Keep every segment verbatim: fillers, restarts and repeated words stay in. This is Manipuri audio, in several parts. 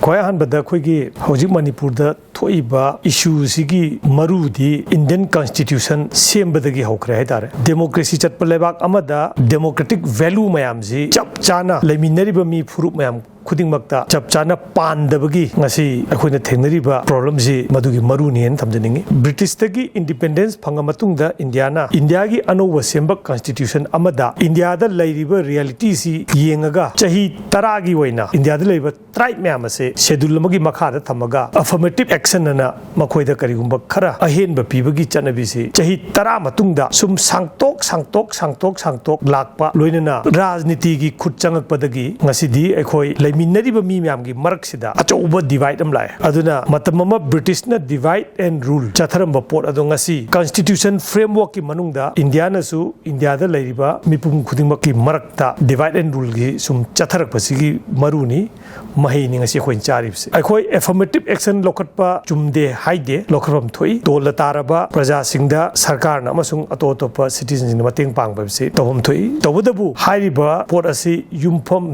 ꯈ꯭ꯋꯥꯏ ꯑꯍꯥꯟꯕꯗ ꯑꯩꯈꯣꯏꯒꯤ ꯍꯧꯖꯤꯛ ꯃꯅꯤꯄꯨꯔꯗ ꯊꯣꯛꯏꯕ ꯏꯁꯨꯁꯤꯒꯤ ꯃꯔꯨꯗꯤ ꯏꯟꯗꯤꯌꯟ ꯀꯟꯁꯇꯤꯇ꯭ꯌꯨꯁꯟ ꯁꯦꯝꯕꯗꯒꯤ ꯍꯧꯈ꯭ꯔꯦ ꯍꯥꯏꯇꯥꯔꯦ꯫ ꯗꯦꯃꯣꯀ꯭ꯔꯦꯁꯤ ꯆꯠꯄ ꯂꯩꯕꯥꯛ ꯑꯃꯗ ꯗꯦꯃꯣꯀ꯭ꯔꯦꯇꯤꯛ ꯚꯦꯂꯨ ꯃꯌꯥꯝꯁꯤ ꯆꯞ ꯆꯥꯅ ꯂꯩꯃꯤꯟꯅꯔꯤꯕ ꯃꯤ ꯐꯨꯔꯨꯞ ꯃꯌꯥꯝ ꯈꯨꯗꯤꯡꯃꯛꯇ ꯆꯞ ꯆꯥꯅ ꯄꯥꯟꯗꯕꯒꯤ ꯉꯁꯤ ꯑꯩꯈꯣꯏꯅ ꯊꯦꯡꯅꯔꯤꯕ ꯄ꯭ꯔꯣꯕ꯭ꯂꯦꯝꯁꯤ ꯃꯗꯨꯒꯤ ꯃꯔꯨꯅꯤ ꯍꯥꯏꯅ ꯊꯝꯖꯅꯤꯡꯉꯤ꯫ ꯕ꯭ꯔꯤꯇꯤꯁꯇꯒꯤ ꯏꯟꯗꯤꯄꯦꯟꯗꯦꯟꯁ ꯐꯪꯉ ꯃꯇꯨꯡꯗ ꯏꯟꯗꯤꯌꯥꯅ ꯏꯟꯗꯤꯌꯥꯒꯤ ꯑꯅꯧꯕ ꯁꯦꯝꯕ ꯀꯟꯁꯇꯤꯇ꯭ꯌꯨꯁꯟ ꯑꯃꯗ ꯏꯟꯗꯤꯌꯥꯗ ꯂꯩꯔꯤꯕ ꯔꯤꯌꯦꯂꯤꯇꯤꯁꯤ ꯌꯦꯡꯉꯒ ꯆꯍꯤ ꯇꯔꯥꯒꯤ ꯑꯣꯏꯅ ꯏꯟꯗꯤꯌꯥꯗ ꯂꯩꯔꯤꯕ ꯇ꯭ꯔꯥꯏꯕ ꯃꯌꯥꯝ ꯑꯁꯦ ꯁꯦꯗꯨꯜ ꯑꯃꯒꯤ ꯃꯈꯥꯗ ꯊꯝꯃꯒ ꯑꯐꯔꯃꯦꯇꯤꯚ ꯑꯦꯛꯁꯟ ꯑꯅ ꯃꯈꯣꯏꯗ ꯀꯔꯤꯒꯨꯝꯕ ꯈꯔ ꯑꯍꯦꯟꯕ ꯄꯤꯕꯒꯤ ꯆꯠꯅꯕꯤꯁꯤ ꯆꯍꯤ ꯇꯔꯥ ꯃꯇꯨꯡꯗ ꯁꯨꯝ ꯁꯥꯡꯇꯣꯛ ꯁꯥꯡꯇꯣꯛ ꯁꯥꯡꯇꯣꯛ ꯁꯥꯡꯇꯣꯛ ꯂꯥꯛꯄ, ꯂꯣꯏꯅꯅ ꯔꯥꯖꯅꯤꯇꯤꯒꯤ ꯈꯨꯠ ꯆꯪꯉꯛꯄꯗꯒꯤ ꯉꯁꯤꯗꯤ ꯑꯩꯈꯣꯏ ꯂꯩꯃꯤꯟꯅꯔꯤꯕ ꯃꯤ ꯃꯌꯥꯝꯒꯤ ꯃꯔꯛꯁꯤꯗ ꯑꯆꯧꯕ ꯗꯤꯚꯥꯏꯠ ꯑꯃ ꯂꯥꯛꯑꯦ꯫ ꯑꯗꯨꯅ ꯃꯇꯝ ꯑꯃ ꯕ꯭ꯔꯤꯇꯤꯁꯅ ꯗꯤꯚꯥꯏꯠ ꯑꯦꯟ ꯔꯨꯜ ꯆꯠꯊꯔꯝꯕ ꯄꯣꯠ ꯑꯗꯣ ꯉꯁꯤ ꯀꯟꯁꯇꯤꯇ꯭ꯌꯨꯁꯟ ꯐ꯭ꯔꯦꯝꯋꯔꯛꯀꯤ ꯃꯅꯨꯡꯗ ꯏꯟꯗꯤꯌꯥꯅꯁꯨ ꯏꯟꯗꯤꯌꯥꯗ ꯂꯩꯔꯤꯕ ꯃꯤꯄꯨꯝ ꯈꯨꯗꯤꯡꯃꯛꯀꯤ ꯃꯔꯛꯇ ꯗꯤꯚꯥꯏꯠ ꯑꯦꯟ ꯔꯨꯜꯒꯤ ꯁꯨꯝ ꯆꯠꯊꯔꯛꯄꯁꯤꯒꯤ ꯃꯔꯨꯅꯤ, ꯃꯍꯩꯅꯤ ꯉꯁꯤ ꯑꯩꯈꯣꯏꯅ ꯆꯥꯔꯤꯕꯁꯤ꯫ ꯑꯩꯈꯣꯏ ꯑꯦꯐꯔꯃꯦꯇꯤꯚ ꯑꯦꯛꯁꯟ ꯂꯧꯈꯠꯄ ꯆꯨꯝꯗꯦ ꯍꯥꯏꯗꯦ, ꯂꯧꯈꯠꯐꯝ ꯊꯣꯛꯏ꯫ ꯇꯣꯜꯂ ꯇꯥꯔꯕ ꯄ꯭ꯔꯖꯥꯁꯤꯡꯗ ꯁꯔꯀꯥꯔꯅ ꯑꯃꯁꯨꯡ ꯑꯇꯣꯞ ꯑꯇꯣꯞꯄ ꯁꯤꯇꯤꯖꯟꯁꯤꯡꯅ ꯃꯇꯦꯡ ꯄꯥꯡꯕ ꯍꯥꯏꯕꯁꯤ ꯇꯧꯐꯝ ꯊꯣꯛꯏ꯫ ꯇꯧꯕꯇꯕꯨ ꯍꯥꯏꯔꯤꯕ ꯄꯣꯠ ꯑꯁꯤ ꯌꯨꯝꯐꯝ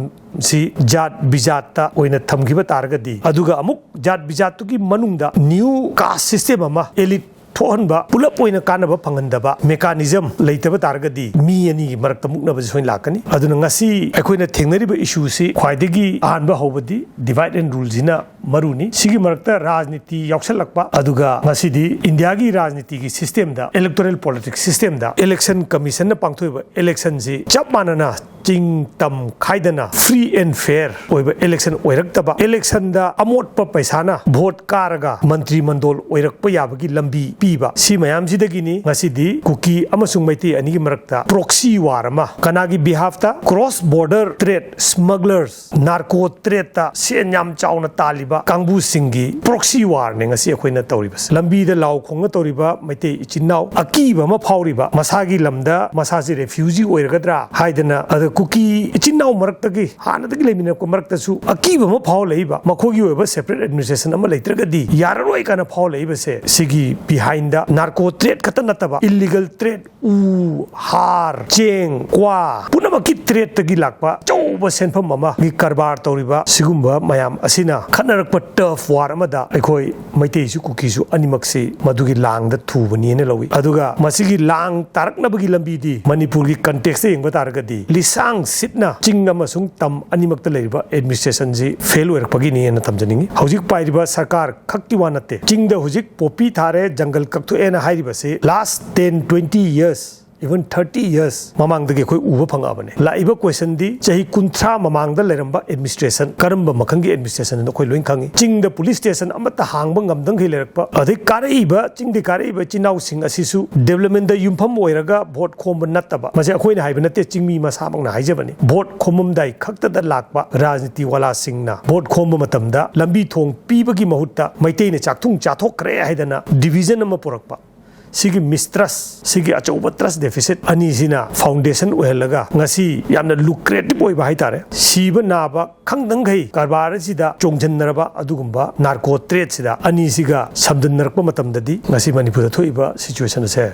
ꯁꯤ ꯖꯥꯠ ꯕꯤꯖꯥꯠꯇ ꯑꯣꯏꯅ ꯊꯝꯈꯤꯕ ꯇꯥꯔꯒꯗꯤ, ꯑꯗꯨꯒ ꯑꯃꯨꯛ ꯖꯥꯠ ꯕꯤꯖꯥꯠꯇꯨꯒꯤ ꯃꯅꯨꯡꯗ ꯅ꯭ꯌꯨ ꯀꯥꯁ ꯁꯤꯁꯇꯦꯝ ꯑꯃ, ꯑꯦꯂꯤꯠ ꯊꯣꯛꯍꯟꯕ, ꯄꯨꯂꯞ ꯑꯣꯏꯅ ꯀꯥꯟꯅꯕ ꯐꯪꯍꯟꯗꯕ ꯃꯦꯀꯥꯅꯤꯖꯝ ꯂꯩꯇꯕ ꯇꯥꯔꯒꯗꯤ ꯃꯤ ꯑꯅꯤꯒꯤ ꯃꯔꯛꯇ ꯃꯨꯛꯅꯕꯁꯤ ꯁꯣꯏꯅ ꯂꯥꯛꯀꯅꯤ꯫ ꯑꯗꯨꯅ ꯉꯁꯤ ꯑꯩꯈꯣꯏꯅ ꯊꯦꯡꯅꯔꯤꯕ ꯏꯁꯨꯁꯤ ꯈ꯭ꯋꯥꯏꯗꯒꯤ ꯑꯍꯥꯟꯕ ꯍꯧꯕꯗꯤ ꯗꯤꯚꯥꯏꯠ ꯑꯦꯟ ꯔꯨꯜꯁꯤꯅ ꯃꯔꯨꯅꯤ꯫ ꯁꯤꯒꯤ ꯃꯔꯛꯇ ꯔꯥꯖꯅꯤꯇꯤ ꯌꯥꯎꯁꯜꯂꯛꯄ, ꯑꯗꯨꯒ ꯉꯁꯤꯗꯤ ꯏꯟꯗꯤꯌꯥꯒꯤ ꯔꯥꯖꯅꯤꯇꯤꯒꯤ ꯁꯤꯁꯇꯦꯝꯗ, ꯏꯂꯦꯛꯇꯣꯔꯦꯜ ꯄꯣꯂꯤꯇꯤꯛꯁ ꯁꯤꯁꯇꯦꯝꯗ ꯏꯂꯦꯛꯁꯟ ꯀꯃꯤꯁꯟꯅ ꯄꯥꯡꯊꯣꯛꯏꯕ ꯏꯂꯦꯛꯁꯟꯁꯤ ꯆꯞ ꯃꯥꯟꯅꯅ ꯆꯤꯡ ꯇꯝ ꯈꯥꯏꯗꯅ ꯐ꯭ꯔꯤ ꯑꯦꯟ ꯐꯦꯌꯔ ꯑꯣꯏꯕ ꯏꯂꯦꯛꯁꯟ ꯑꯣꯏꯔꯛꯇꯕ, ꯏꯂꯦꯛꯁꯟꯗ ꯑꯃꯣꯠꯄ ꯄꯩꯁꯥꯅ ꯚꯣꯠ ꯀꯥꯔꯒ ꯃꯟꯇ꯭ꯔꯤ ꯃꯟꯗꯣꯜ ꯑꯣꯏꯔꯛꯄ ꯌꯥꯕꯒꯤ ꯂꯝꯕꯤ ꯄꯤꯕ, ꯁꯤ ꯃꯌꯥꯝꯁꯤꯗꯒꯤꯅꯤ ꯉꯁꯤꯗꯤ ꯀꯨꯀꯤ ꯑꯃꯁꯨꯡ ꯃꯩꯇꯩ ꯑꯅꯤꯒꯤ ꯃꯔꯛꯇ ꯄ꯭ꯔꯣꯛꯁꯤ ꯋꯥꯔ ꯑꯃ꯫ ꯀꯅꯥꯒꯤ ꯕꯤꯍꯥꯐꯇ? ꯀ꯭ꯔꯣꯁ ꯕꯣꯔꯗꯔ ꯇ꯭ꯔꯦꯗ, ꯁ꯭ꯃꯒꯂꯔꯁ, ꯅꯥꯔꯀꯣ ꯇ꯭ꯔꯦꯗꯇ ꯁꯦꯟ ꯌꯥꯝ ꯆꯥꯎꯅ ꯇꯥꯜꯂꯤꯕ ꯀꯥꯡꯕꯨꯁꯤꯡꯒꯤ ꯄ꯭ꯔꯣꯛꯁꯤ ꯋꯥꯔꯅꯦ ꯉꯁꯤ ꯑꯩꯈꯣꯏꯅ ꯇꯧꯔꯤꯕꯁꯦ꯫ ꯂꯝꯕꯤꯗ ꯂꯥꯎ ꯈꯣꯡꯅ ꯇꯧꯔꯤꯕ ꯃꯩꯇꯩ ꯏꯆꯤꯟ ꯏꯅꯥꯎ, ꯑꯀꯤꯕ ꯑꯃ ꯐꯥꯎꯔꯤꯕ, ꯃꯁꯥꯒꯤ ꯂꯝꯗ ꯃꯁꯥꯁꯤ ꯔꯦꯐ꯭ꯌꯨꯖꯤ ꯑꯣꯏꯔꯒꯗ꯭ꯔꯥ ꯍꯥꯏꯗꯅ, ꯑꯗ ꯀꯨꯀꯤ ꯏꯆꯤꯟ ꯏꯅꯥꯎ ꯃꯔꯛꯇꯒꯤ, ꯍꯥꯟꯅꯗꯒꯤ ꯂꯩꯃꯤꯟꯅꯔꯛꯄ ꯃꯔꯛꯇꯁꯨ ꯑꯀꯤꯕ ꯑꯃ ꯐꯥꯎꯂꯛꯏꯕ, ꯃꯈꯣꯏꯒꯤ ꯑꯣꯏꯕ ꯁꯦꯄꯔꯦꯠ ꯑꯦꯗꯃꯤꯅꯤꯁꯇ꯭ꯔꯦꯁꯟ ꯑꯃ ꯂꯩꯇ꯭ꯔꯒꯗꯤ ꯌꯥꯔꯔꯣꯏ ꯀꯥꯏꯅ ꯐꯥꯎꯂꯛꯏꯕꯁꯦ, ꯁꯤꯒꯤ ꯕꯤꯍꯥꯏꯟꯗ ꯅꯥꯔꯀꯣ ꯇ꯭ꯔꯦꯗ ꯈꯛꯇ ꯅꯠꯇꯕ, ꯏꯜꯂꯤꯒꯜ ꯇ꯭ꯔꯦꯗ, ꯎ, ꯍꯥꯔ, ꯆꯦꯡ, ꯀ꯭ꯋꯥ, ꯄꯨꯝꯅꯃꯛꯀꯤ ꯇ꯭ꯔꯦꯗꯇꯒꯤ ꯂꯥꯛꯄ ꯑꯆꯧꯕ ꯑꯆꯧꯕ ꯁꯦꯟꯐꯝ ꯑꯃꯒꯤ ꯀꯔꯕꯥꯔ ꯇꯧꯔꯤꯕ ꯁꯤꯒꯨꯝꯕ ꯃꯌꯥꯝ ꯑꯁꯤꯅ ꯈꯠꯅꯔꯛꯄ ꯇꯐ ꯋꯥꯔ ꯑꯃꯗ ꯑꯩꯈꯣꯏ ꯃꯩꯇꯩꯁꯨ ꯀꯨꯀꯤꯁꯨ ꯑꯅꯤꯃꯛꯁꯤ ꯃꯗꯨꯒꯤ ꯂꯥꯡꯗ ꯊꯨꯕꯅꯤꯅ ꯂꯧꯏ꯫ ꯑꯗꯨꯒ ꯃꯁꯤꯒꯤ ꯂꯥꯡ ꯇꯥꯔꯛꯅꯕꯒꯤ ꯂꯝꯕꯤꯗꯤ ꯃꯅꯤꯄꯨꯔꯒꯤ ꯀꯟꯇꯦꯛꯁꯇ ꯌꯦꯡꯕ ꯇꯥꯔꯒꯗꯤ ꯂꯤꯁꯥꯡ ꯁꯤꯠꯅ ꯆꯤꯡ ꯑꯃꯁꯨꯡ ꯇꯝ ꯑꯅꯤꯃꯛꯇ ꯂꯩꯔꯤꯕ ꯑꯦꯗꯃꯤꯅꯤꯁꯇ꯭ꯔꯦꯁꯟꯁꯤ ꯐꯦꯜ ꯑꯣꯏꯔꯛꯄꯒꯤꯅꯦꯅ ꯊꯝꯖꯅꯤꯡꯏ꯫ ꯍꯧꯖꯤꯛ ꯄꯥꯏꯔꯤꯕ ꯁꯔꯀꯥꯔ ꯈꯛꯀꯤ ꯋꯥ ꯅꯠꯇꯦ, ꯆꯤꯡꯗ ꯍꯧꯖꯤꯛ ꯄꯣꯄꯤ ꯊꯥꯔꯦ, ꯖꯪꯒꯜ ꯀꯛꯊꯣꯛꯑꯦꯅ ꯍꯥꯏꯔꯤꯕꯁꯤ last ten twenty years, even thirty years ꯃꯃꯥꯡꯗꯒꯤ ꯑꯩꯈꯣꯏ ꯎꯕ ꯐꯪꯉꯛꯑꯕꯅꯦ꯫ ꯂꯥꯛꯏꯕ ꯀꯣꯏꯁꯟꯗꯤ ꯆꯍꯤ ꯀꯨꯟꯊ꯭ꯔꯥ ꯃꯃꯥꯡꯗ ꯂꯩꯔꯝꯕ ꯑꯦꯗꯃꯤꯅꯤꯁꯇ꯭ꯔꯦꯁꯟ ꯀꯔꯝꯕ ꯃꯈꯜꯒꯤ ꯑꯦꯗꯃꯤꯅꯤꯁꯇ꯭ꯔꯦꯁꯟ ꯑꯩꯈꯣꯏ ꯂꯣꯏ ꯈꯪꯉꯤ꯫ ꯆꯤꯡꯗ ꯄꯨꯂꯤꯁ ꯁ꯭ꯇꯦꯁꯟ ꯑꯃꯠꯇ ꯍꯥꯡꯕ ꯉꯝꯗꯪꯈꯩ ꯂꯩꯔꯛꯄ, ꯑꯗꯩ ꯀꯥꯔꯛꯏꯕ, ꯆꯤꯡꯗꯤ ꯀꯥꯔꯛꯏꯕ ꯏꯆꯤꯟ ꯏꯅꯥꯎꯁꯤꯡ ꯑꯁꯤꯁꯨ ꯗꯦꯕꯂꯞꯃꯦꯟꯗ ꯌꯨꯝꯐꯝ ꯑꯣꯏꯔꯒ ꯚꯣꯠ ꯈꯣꯝꯕ ꯅꯠꯇꯕ, ꯃꯁꯤ ꯑꯩꯈꯣꯏꯅ ꯍꯥꯏꯕ ꯅꯠꯇꯦ, ꯆꯤꯡꯃꯤ ꯃꯁꯥꯃꯛꯅ ꯍꯥꯏꯖꯕꯅꯤ꯫ ꯚꯣꯠ ꯈꯣꯝꯃꯝꯗꯥꯏ ꯈꯛꯇꯗ ꯂꯥꯛꯄ ꯔꯥꯖꯅꯤꯇꯤ ꯋꯥꯂꯥꯁꯤꯡꯅ ꯚꯣꯠ ꯈꯣꯝꯕ ꯃꯇꯝꯗ ꯂꯝꯕꯤ ꯊꯣꯡ ꯄꯤꯕꯒꯤ ꯃꯍꯨꯠꯇ ꯃꯩꯇꯩꯅ ꯆꯥꯛꯊꯨꯡ ꯆꯥꯊꯣꯛꯈ꯭ꯔꯦ ꯍꯥꯏꯗꯅ ꯗꯤꯚꯤꯖꯟ ꯑꯃ ꯄꯨꯔꯛꯄ꯫ ꯁꯤꯒꯤ ꯃꯤꯁꯇ꯭ꯔꯁ, ꯁꯤꯒꯤ ꯑꯆꯧꯕ ꯇ꯭ꯔꯁ ꯗꯦꯐꯤꯁꯤꯠ ꯑꯅꯤꯁꯤꯅ ꯐꯥꯎꯟꯗꯦꯁꯟ ꯑꯣꯏꯍꯜꯂꯒ ꯉꯁꯤ ꯌꯥꯝꯅ ꯂꯨꯀ꯭ꯔꯦꯇꯤꯞ ꯑꯣꯏꯕ ꯍꯥꯏꯇꯥꯔꯦ, ꯁꯤꯕ ꯅꯥꯕ ꯈꯪꯗꯪꯈꯩ ꯀꯔꯕꯥꯔ ꯑꯁꯤꯗ ꯆꯣꯡꯁꯤꯟꯅꯔꯕ ꯑꯗꯨꯒꯨꯝꯕ ꯅꯥꯔꯀꯣ ꯇ꯭ꯔꯦꯗꯁꯤꯗ ꯑꯅꯤꯁꯤꯒ ꯁꯝꯖꯤꯟꯅꯔꯛꯄ ꯃꯇꯝꯗꯗꯤ ꯉꯁꯤ ꯃꯅꯤꯄꯨꯔꯗ ꯊꯣꯛꯏꯕ ꯁꯤꯆꯨꯋꯦꯁꯟ ꯑꯁꯦ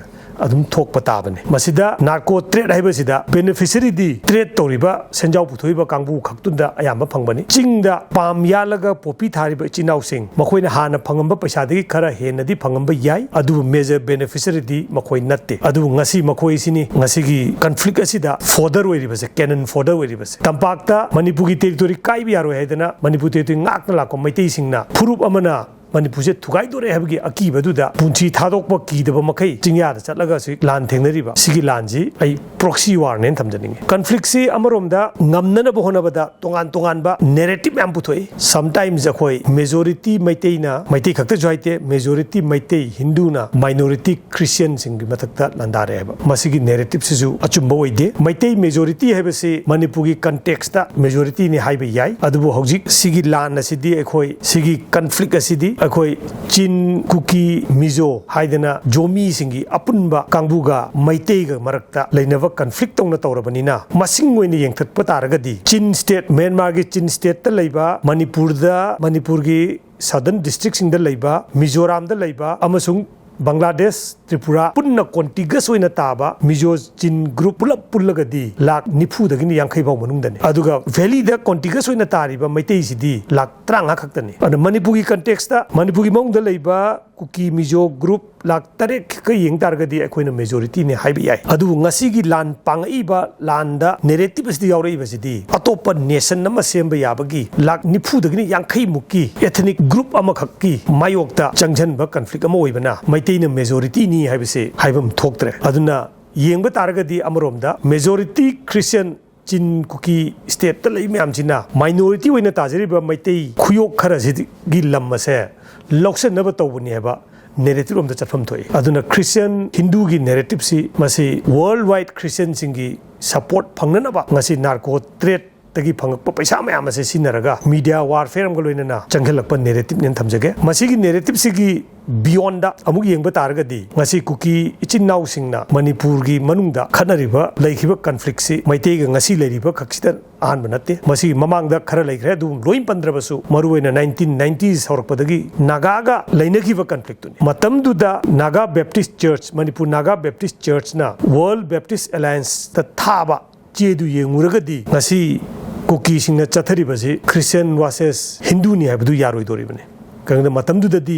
ꯑꯗꯨꯝ ꯊꯣꯛꯄ ꯇꯥꯕꯅꯤ꯫ ꯃꯁꯤꯗ ꯅꯥꯔꯀꯣ ꯇ꯭ꯔꯦꯗ ꯍꯥꯏꯕꯁꯤꯗ ꯕꯦꯅꯤꯐꯤꯁꯔꯤꯗꯤ ꯇ꯭ꯔꯦꯗ ꯇꯧꯔꯤꯕ ꯁꯦꯟꯖꯥꯎ ꯄꯨꯊꯣꯛꯏꯕ ꯀꯥꯡꯕꯨ ꯈꯛꯇꯨꯗ ꯑꯌꯥꯝꯕ ꯐꯪꯕꯅꯤ꯫ ꯆꯤꯡꯗ ꯄꯥꯝ ꯌꯥꯜꯂꯒ ꯄꯣꯄꯤ ꯊꯥꯔꯤꯕ ꯏꯆꯤꯟ ꯏꯅꯥꯎꯁꯤꯡ, ꯃꯈꯣꯏꯅ ꯍꯥꯟꯅ ꯐꯪꯉꯝꯕ ꯄꯩꯁꯥꯗꯒꯤ ꯈꯔ ꯍꯦꯟꯅꯗꯤ ꯐꯪꯉꯝꯕ ꯌꯥꯏ, ꯑꯗꯨꯕꯨ ꯃꯦꯖꯔ ꯕꯦꯅꯤꯐꯤꯁꯔꯤꯗꯤ ꯃꯈꯣꯏ ꯅꯠꯇꯦ꯫ ꯑꯗꯨꯕꯨ ꯉꯁꯤ ꯃꯈꯣꯏꯁꯤꯅꯤ ꯉꯁꯤꯒꯤ ꯀꯟꯐ꯭ꯂꯤꯛ ꯑꯁꯤꯗ ꯐꯣꯗꯔ ꯑꯣꯏꯔꯤꯕꯁꯦ, ꯀꯦꯅꯟ ꯐꯣꯗꯔ ꯑꯣꯏꯔꯤꯕꯁꯦ꯫ ꯇꯝꯄꯥꯛꯇ ꯃꯅꯤꯄꯨꯔꯒꯤ ꯇꯦꯔꯤꯇꯣꯔꯤ ꯀꯥꯏꯕ ꯌꯥꯔꯣꯏ ꯍꯥꯏꯗꯅ ꯃꯅꯤꯄꯨꯔ ꯇꯦꯔꯤꯇꯣꯔꯤ ꯉꯥꯛꯅ ꯂꯥꯛꯄ ꯃꯩꯇꯩꯁꯤꯡꯅ ꯐꯨꯔꯨꯞ ꯑꯃꯅ ꯃꯅꯤꯄꯨꯔꯁꯦ ꯊꯨꯒꯥꯏꯗꯣꯔꯦ ꯍꯥꯏꯕꯒꯤ ꯑꯀꯤꯕꯗꯨꯗ ꯄꯨꯟꯁꯤ ꯊꯥꯗꯣꯛꯄ ꯀꯤꯗꯕ ꯃꯈꯩ ꯆꯤꯡꯌꯥꯗ ꯆꯠꯂꯒ ꯍꯧꯖꯤꯛ ꯂꯥꯟ ꯊꯦꯡꯅꯔꯤꯕ ꯁꯤꯒꯤ ꯂꯥꯟꯁꯤ ꯑꯩ ꯄ꯭ꯔꯣꯛꯁꯤ ꯋꯥꯔꯅꯦꯅ ꯊꯝꯖꯅꯤꯡꯉꯤ꯫ ꯀꯟꯐ꯭ꯂꯤꯛꯁꯤ ꯑꯃꯔꯣꯝꯗ ꯉꯝꯅꯅꯕ ꯍꯣꯠꯅꯕꯗ ꯇꯣꯉꯥꯟ ꯇꯣꯉꯥꯟꯕ ꯅꯦꯔꯦꯇꯤꯞ ꯃꯌꯥꯝ ꯄꯨꯊꯣꯛꯏ꯫ ꯁꯝꯇꯥꯏꯝꯁ ꯑꯩꯈꯣꯏ ꯃꯦꯖꯣꯔꯤꯇꯤ ꯃꯩꯇꯩꯅ, ꯃꯩꯇꯩ ꯈꯛꯇꯁꯨ ꯍꯥꯏꯇꯦ, ꯃꯦꯖꯣꯔꯤꯇꯤ ꯃꯩꯇꯩ ꯍꯤꯟꯗꯨꯅ ꯃꯥꯏꯅꯣꯔꯤꯇꯤ ꯈ꯭ꯔꯤꯁꯇꯤꯌꯟꯁꯤꯡꯒꯤ ꯃꯊꯛꯇ ꯂꯥꯟꯗꯥꯔꯦ ꯍꯥꯏꯕ, ꯃꯁꯤꯒꯤ ꯅꯦꯔꯦꯇꯤꯞꯁꯤꯁꯨ ꯑꯆꯨꯝꯕ ꯑꯣꯏꯗꯦ꯫ ꯃꯩꯇꯩ ꯃꯦꯖꯣꯔꯤꯇꯤ ꯍꯥꯏꯕꯁꯤ ꯃꯅꯤꯄꯨꯔꯒꯤ ꯀꯟꯇꯦꯛꯁꯇ ꯃꯦꯖꯣꯔꯤꯇꯤꯅꯤ ꯍꯥꯏꯕ ꯌꯥꯏ, ꯑꯗꯨꯕꯨ ꯍꯧꯖꯤꯛ ꯁꯤꯒꯤ ꯂꯥꯟ ꯑꯁꯤꯗꯤ, ꯑꯩꯈꯣꯏ ꯁꯤꯒꯤ ꯀꯟꯐ꯭ꯂꯤꯛ ꯑꯁꯤꯗꯤ ꯑꯩꯈꯣꯏ ꯆꯤꯟ, ꯀꯨꯀꯤ, ꯃꯤꯖꯣ ꯍꯥꯏꯗꯅ ꯖꯣꯃꯤꯁꯤꯡꯒꯤ ꯑꯄꯨꯟꯕ ꯀꯥꯡꯕꯨꯒ ꯃꯩꯇꯩꯒ ꯃꯔꯛꯇ ꯂꯩꯅꯕ ꯀꯟꯐ꯭ꯂꯤꯛ ꯇꯧꯅ ꯇꯧꯔꯕꯅꯤꯅ, ꯃꯁꯤꯡ ꯑꯣꯏꯅ ꯌꯦꯡꯊꯠꯄ ꯇꯥꯔꯒꯗꯤ ꯆꯤꯟ ꯁ꯭ꯇꯦꯠ, ꯃ꯭ꯌꯥꯟꯃꯥꯔꯒꯤ ꯆꯤꯟ ꯁ꯭ꯇꯦꯠꯇ ꯂꯩꯕ, ꯃꯅꯤꯄꯨꯔꯗ, ꯃꯅꯤꯄꯨꯔꯒꯤ ꯁꯗꯔꯟ ꯗꯤꯁꯇ꯭ꯔꯤꯛꯁꯤꯡꯗ ꯂꯩꯕ, ꯃꯤꯖꯣꯔꯥꯝꯗ ꯂꯩꯕ ꯑꯃꯁꯨꯡ ꯕꯪꯒ꯭ꯂꯥꯗꯦꯁ, ꯇ꯭ꯔꯤꯄꯨꯔꯥ ꯄꯨꯟꯅ ꯀꯣꯟꯇꯤꯒꯁ ꯑꯣꯏꯅ ꯇꯥꯕ ꯃꯤꯖꯣ ꯆꯤꯟ ꯒ꯭ꯔꯨꯞ ꯄꯨꯂꯞ ꯄꯨꯜꯂꯒꯗꯤ ꯂꯥꯛ ꯅꯤꯐꯨꯗꯒꯤꯅ ꯌꯥꯡꯈꯩ ꯐꯥꯎ ꯃꯅꯨꯡꯗꯅꯤ꯫ ꯑꯗꯨꯒ ꯚꯦꯂꯤꯗ ꯀꯣꯟꯇꯤꯒꯁ ꯑꯣꯏꯅ ꯇꯥꯔꯤꯕ ꯃꯩꯇꯩꯁꯤꯗꯤ ꯂꯥꯛ ꯇꯔꯥꯃꯉꯥ ꯈꯛꯇꯅꯤ꯫ ꯑꯗꯨꯅ ꯃꯅꯤꯄꯨꯔꯒꯤ ꯀꯟꯇꯦꯛꯁꯇ ꯃꯅꯤꯄꯨꯔꯒꯤ ꯃꯑꯣꯡꯗ ꯂꯩꯕ ꯀꯨꯀꯤ ꯃꯤꯖꯣ ꯒ꯭ꯔꯨꯞ ꯂꯥꯛ ꯇꯔꯦꯠ ꯈꯛꯀ ꯌꯦꯡ ꯇꯥꯔꯒꯗꯤ ꯑꯩꯈꯣꯏꯅ ꯃꯦꯖꯣꯔꯤꯇꯤꯅꯤ ꯍꯥꯏꯕ ꯌꯥꯏ꯫ ꯑꯗꯨꯕꯨ ꯉꯁꯤꯒꯤ ꯂꯥꯟ ꯄꯥꯡꯉꯛꯏꯕ ꯂꯥꯟꯗ ꯅꯦꯔꯦꯇꯤꯞ ꯑꯁꯤꯗ ꯌꯥꯎꯔꯛꯏꯕꯁꯤꯗꯤ ꯑꯇꯣꯞꯄ ꯅꯦꯁꯟ ꯑꯃ ꯁꯦꯝꯕ ꯌꯥꯕꯒꯤ ꯂꯥꯛ ꯅꯤꯐꯨꯗꯒꯤꯅ ꯌꯥꯡꯈꯩ ꯃꯨꯛꯀꯤ ꯑꯦꯊꯅꯤꯛ ꯒ꯭ꯔꯨꯞ ꯑꯃꯈꯛꯀꯤ ꯃꯥꯌꯣꯛꯇ ꯆꯪꯁꯤꯟꯕ ꯀꯟꯐ꯭ꯂꯤꯛ ꯑꯃ ꯑꯣꯏꯕꯅ ꯃꯩꯇꯩꯅ ꯃꯦꯖꯣꯔꯤꯇꯤꯅꯤ ꯍꯥꯏꯕꯁꯦ ꯍꯥꯏꯐꯝ ꯊꯣꯛꯇ꯭ꯔꯦ꯫ ꯑꯗꯨꯅ ꯌꯦꯡꯕ ꯇꯥꯔꯒꯗꯤ ꯑꯃꯔꯣꯝꯗ ꯃꯦꯖꯣꯔꯤꯇꯤ ꯈ꯭ꯔꯤꯁꯇꯤꯌꯟ ꯆꯤꯟ ꯀꯨꯀꯤ ꯁ꯭ꯇꯦꯠꯇ ꯂꯩ ꯃꯌꯥꯝꯁꯤꯅ ꯃꯥꯏꯅꯣꯔꯤꯇꯤ ꯑꯣꯏꯅ ꯇꯥꯖꯔꯤꯕ ꯃꯩꯇꯩ ꯈꯨꯌꯣꯛ ꯈꯔꯁꯤꯒꯤ ꯂꯝ ꯑꯁꯦ ꯂꯧꯁꯤꯟꯅꯕ ꯇꯧꯕꯅꯤ ꯍꯥꯏꯕ ꯅꯦꯔꯦꯇꯤꯞ ꯑꯃꯗ ꯆꯠꯐꯝ ꯊꯣꯛꯏ꯫ ꯑꯗꯨꯅ ꯈ꯭ꯔꯤꯁꯇꯤꯌꯟ ꯍꯤꯟꯗꯨꯒꯤ ꯅꯦꯔꯦꯇꯤꯞꯁꯤ ꯃꯁꯤ ꯋꯥꯔꯜ ꯋꯥꯏꯗ ꯈ꯭ꯔꯤꯁꯇꯤꯌꯟꯁꯤꯡꯒꯤ ꯁꯄꯣꯔꯠ ꯐꯪꯅꯅꯕ ꯉꯁꯤ ꯅꯥꯔꯀꯣ ꯇ꯭ꯔꯦꯠ ꯇꯒꯤ ꯐꯪꯉꯛꯄ ꯄꯩꯁꯥ ꯃꯌꯥꯝ ꯑꯁꯦ ꯁꯤꯖꯤꯟꯅꯔꯒ ꯃꯤꯗꯤꯌꯥ ꯋꯥꯔꯐꯦꯌꯔ ꯑꯃꯒ ꯂꯣꯏꯅꯅ ꯆꯪꯁꯤꯜꯂꯛꯄ ꯅꯦꯔꯦꯇꯤꯞꯅꯦꯅ ꯊꯝꯖꯒꯦ꯫ ꯃꯁꯤꯒꯤ ꯅꯦꯔꯦꯇꯤꯞꯁꯤꯒꯤ ꯕꯤꯌꯣꯟꯗ ꯑꯃꯨꯛ ꯌꯦꯡꯕ ꯇꯥꯔꯒꯗꯤ ꯉꯁꯤ ꯀꯨꯀꯤ ꯏꯆꯤꯟ ꯏꯅꯥꯎꯁꯤꯡꯅ ꯃꯅꯤꯄꯨꯔꯒꯤ ꯃꯅꯨꯡꯗ ꯈꯠꯅꯔꯤꯕ ꯂꯩꯈꯤꯕ ꯀꯟꯐ꯭ꯂꯤꯛꯁꯤ ꯃꯩꯇꯩꯒ ꯉꯁꯤ ꯂꯩꯔꯤꯕ ꯈꯛꯁꯤꯗ ꯑꯍꯥꯟꯕ ꯅꯠꯇꯦ꯫ ꯃꯁꯤꯒꯤ ꯃꯃꯥꯡꯗ ꯈꯔ ꯂꯩꯈ꯭ꯔꯦ, ꯑꯗꯨꯕꯨ ꯂꯣꯏ ꯄꯟꯗ꯭ꯔꯕꯁꯨ ꯃꯔꯨꯑꯣꯏꯅ ꯅꯥꯏꯟꯇꯤꯟ ꯅꯥꯏꯟꯇꯤꯁ ꯍꯧꯔꯛꯄꯗꯒꯤ ꯅꯥꯒꯥꯒ ꯂꯩꯅꯈꯤꯕ ꯀꯟꯐ꯭ꯂꯤꯛꯇꯨꯅꯤ꯫ ꯃꯇꯝꯗꯨꯗ Naga Baptist church, Manipur Naga Baptist ꯆꯔꯆꯅ ꯋꯥꯔꯜ ꯕꯦꯞꯇꯤꯁ ꯑꯦꯂꯥꯌꯟꯁꯇ ꯊꯥꯕ ꯆꯦꯗꯨ ꯌꯦꯡꯉꯨꯔꯒꯗꯤ ꯉꯁꯤ ꯀꯨꯀꯤꯁꯤꯡꯅ ꯆꯠꯊꯔꯤꯕꯁꯤ ꯈ꯭ꯔꯤꯁꯇꯤꯌꯟ ꯚꯔꯁꯦꯁ ꯍꯤꯟꯗꯨꯅꯤ ꯍꯥꯏꯕꯗꯨ ꯌꯥꯔꯣꯏꯗꯧꯔꯤꯕꯅꯤ꯫ ꯀꯩꯒꯤꯅꯣꯗ ꯃꯇꯝꯗꯨꯗꯗꯤ